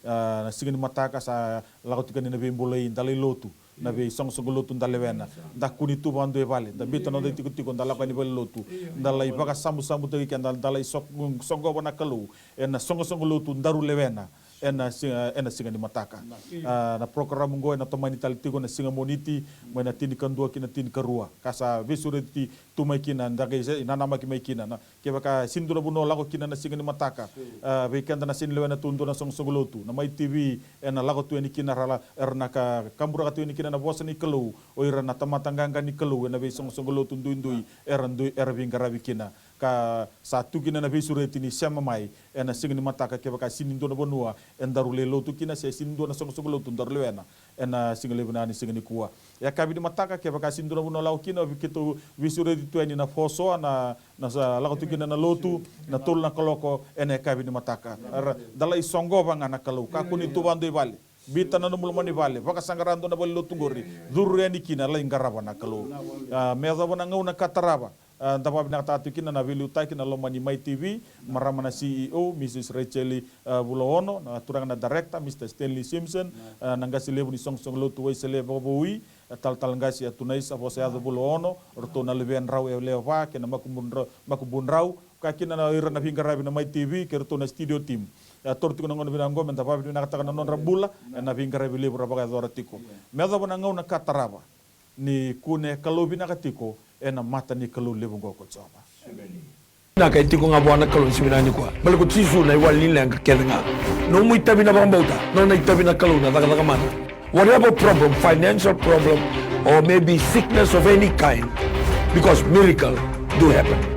A, na siga ni mataka sa lako tiko yani na veibulai, da lai lotu. Na veisoqosoqo lotu da lewena. Da kune tu vakadua e vale. Da biuta na noda itikotiko, da lako yani valenilotu. Da lai vakasabusabutaki keda, da lai so-, soqova na Kalou ena soqosoqo lotu daru lewena. Ena si-, ena siga ni mataka. A, na porokaramu oqo ena tomani tale tiko na siga Moniti, mai na tinikadua ki na tinikarua. Ka sa veisureti tu mai kina, da qai se-, nanamaki mai kina. Na, kevaka e sega ni dua na vanua o lako kina na siga ni mataka. A, vei keda na sega ni lewena tu dua na soqosoqo lotu. Na Mai T V, ena lako tu yani kina ra la, era na ka, kaburaka tu yani kina na vosa ni Kalou. O ira na tamata qaqa ni Kalou, ena veisoqosoqo lotu duidui, era dui, era veiqaravi kina. Ka sa tu kina na veisureti ni sema mai, ena siga ni mataka kevaka e sega ni dua na vanua, edaru lai lotu kina, se sega ni dua na soqosoqo lotu daru lewena, ena siga levu vinaka ni siga nikua. Yakavi ni mataka, kevaka e sega ni dua na vanua o lako kina, keitou veisureti tu yani na Fosoa, na, na sa lako tu kina na lotu, na tolu na kaloko, ena yakavi ni mataka. Ra, da lai soqova ga na Kalou, kakua ni tu vakadua i vale. Biuta na nomu loma ni vale, vakasaqara dua na valelotu qori, curu yani kina, lai qarava na Kalou. A, me yacova na gauna ka tarava. A, da vakavinavinakataka tiko kina na veiliutaki na loma ni Mai T V, marama na C E O, Mrs Rachel, a, Vulaono, na turaga na director, Mr Stanley Simpson, a, na qase levu ni soqosoqo lotu Wesele Vakavoui, a, talatala qase a Tunais, a vosa yaco Vulaono, o ratou na luvedrau e lewe va kei na makubudrau, makubudrau, ka kina na ira na veiqaravi na Mai T V kei ratou na studio team. A, taura tiko na gauna vinaka oqo me da vakavinavinakataka na nodra bula ena veiqaravi levu ra vakayacora tiko. Me yacova na gauna ka tarava. Ni kune Kalou vinaka tiko ena mata ni Kalou levu oqo ko Jiova. Emeni. Vinaka e tiko ga vua na Kalou ni siga vinaka nikua. Baleta ko Jisu na iwali ni leqa kece ga. Nomu itavi na vakabauta, nona itavi na Kalou na cakacaka mana. Whatever problem, financial problem, or maybe sickness of any kind, because miracle do happen.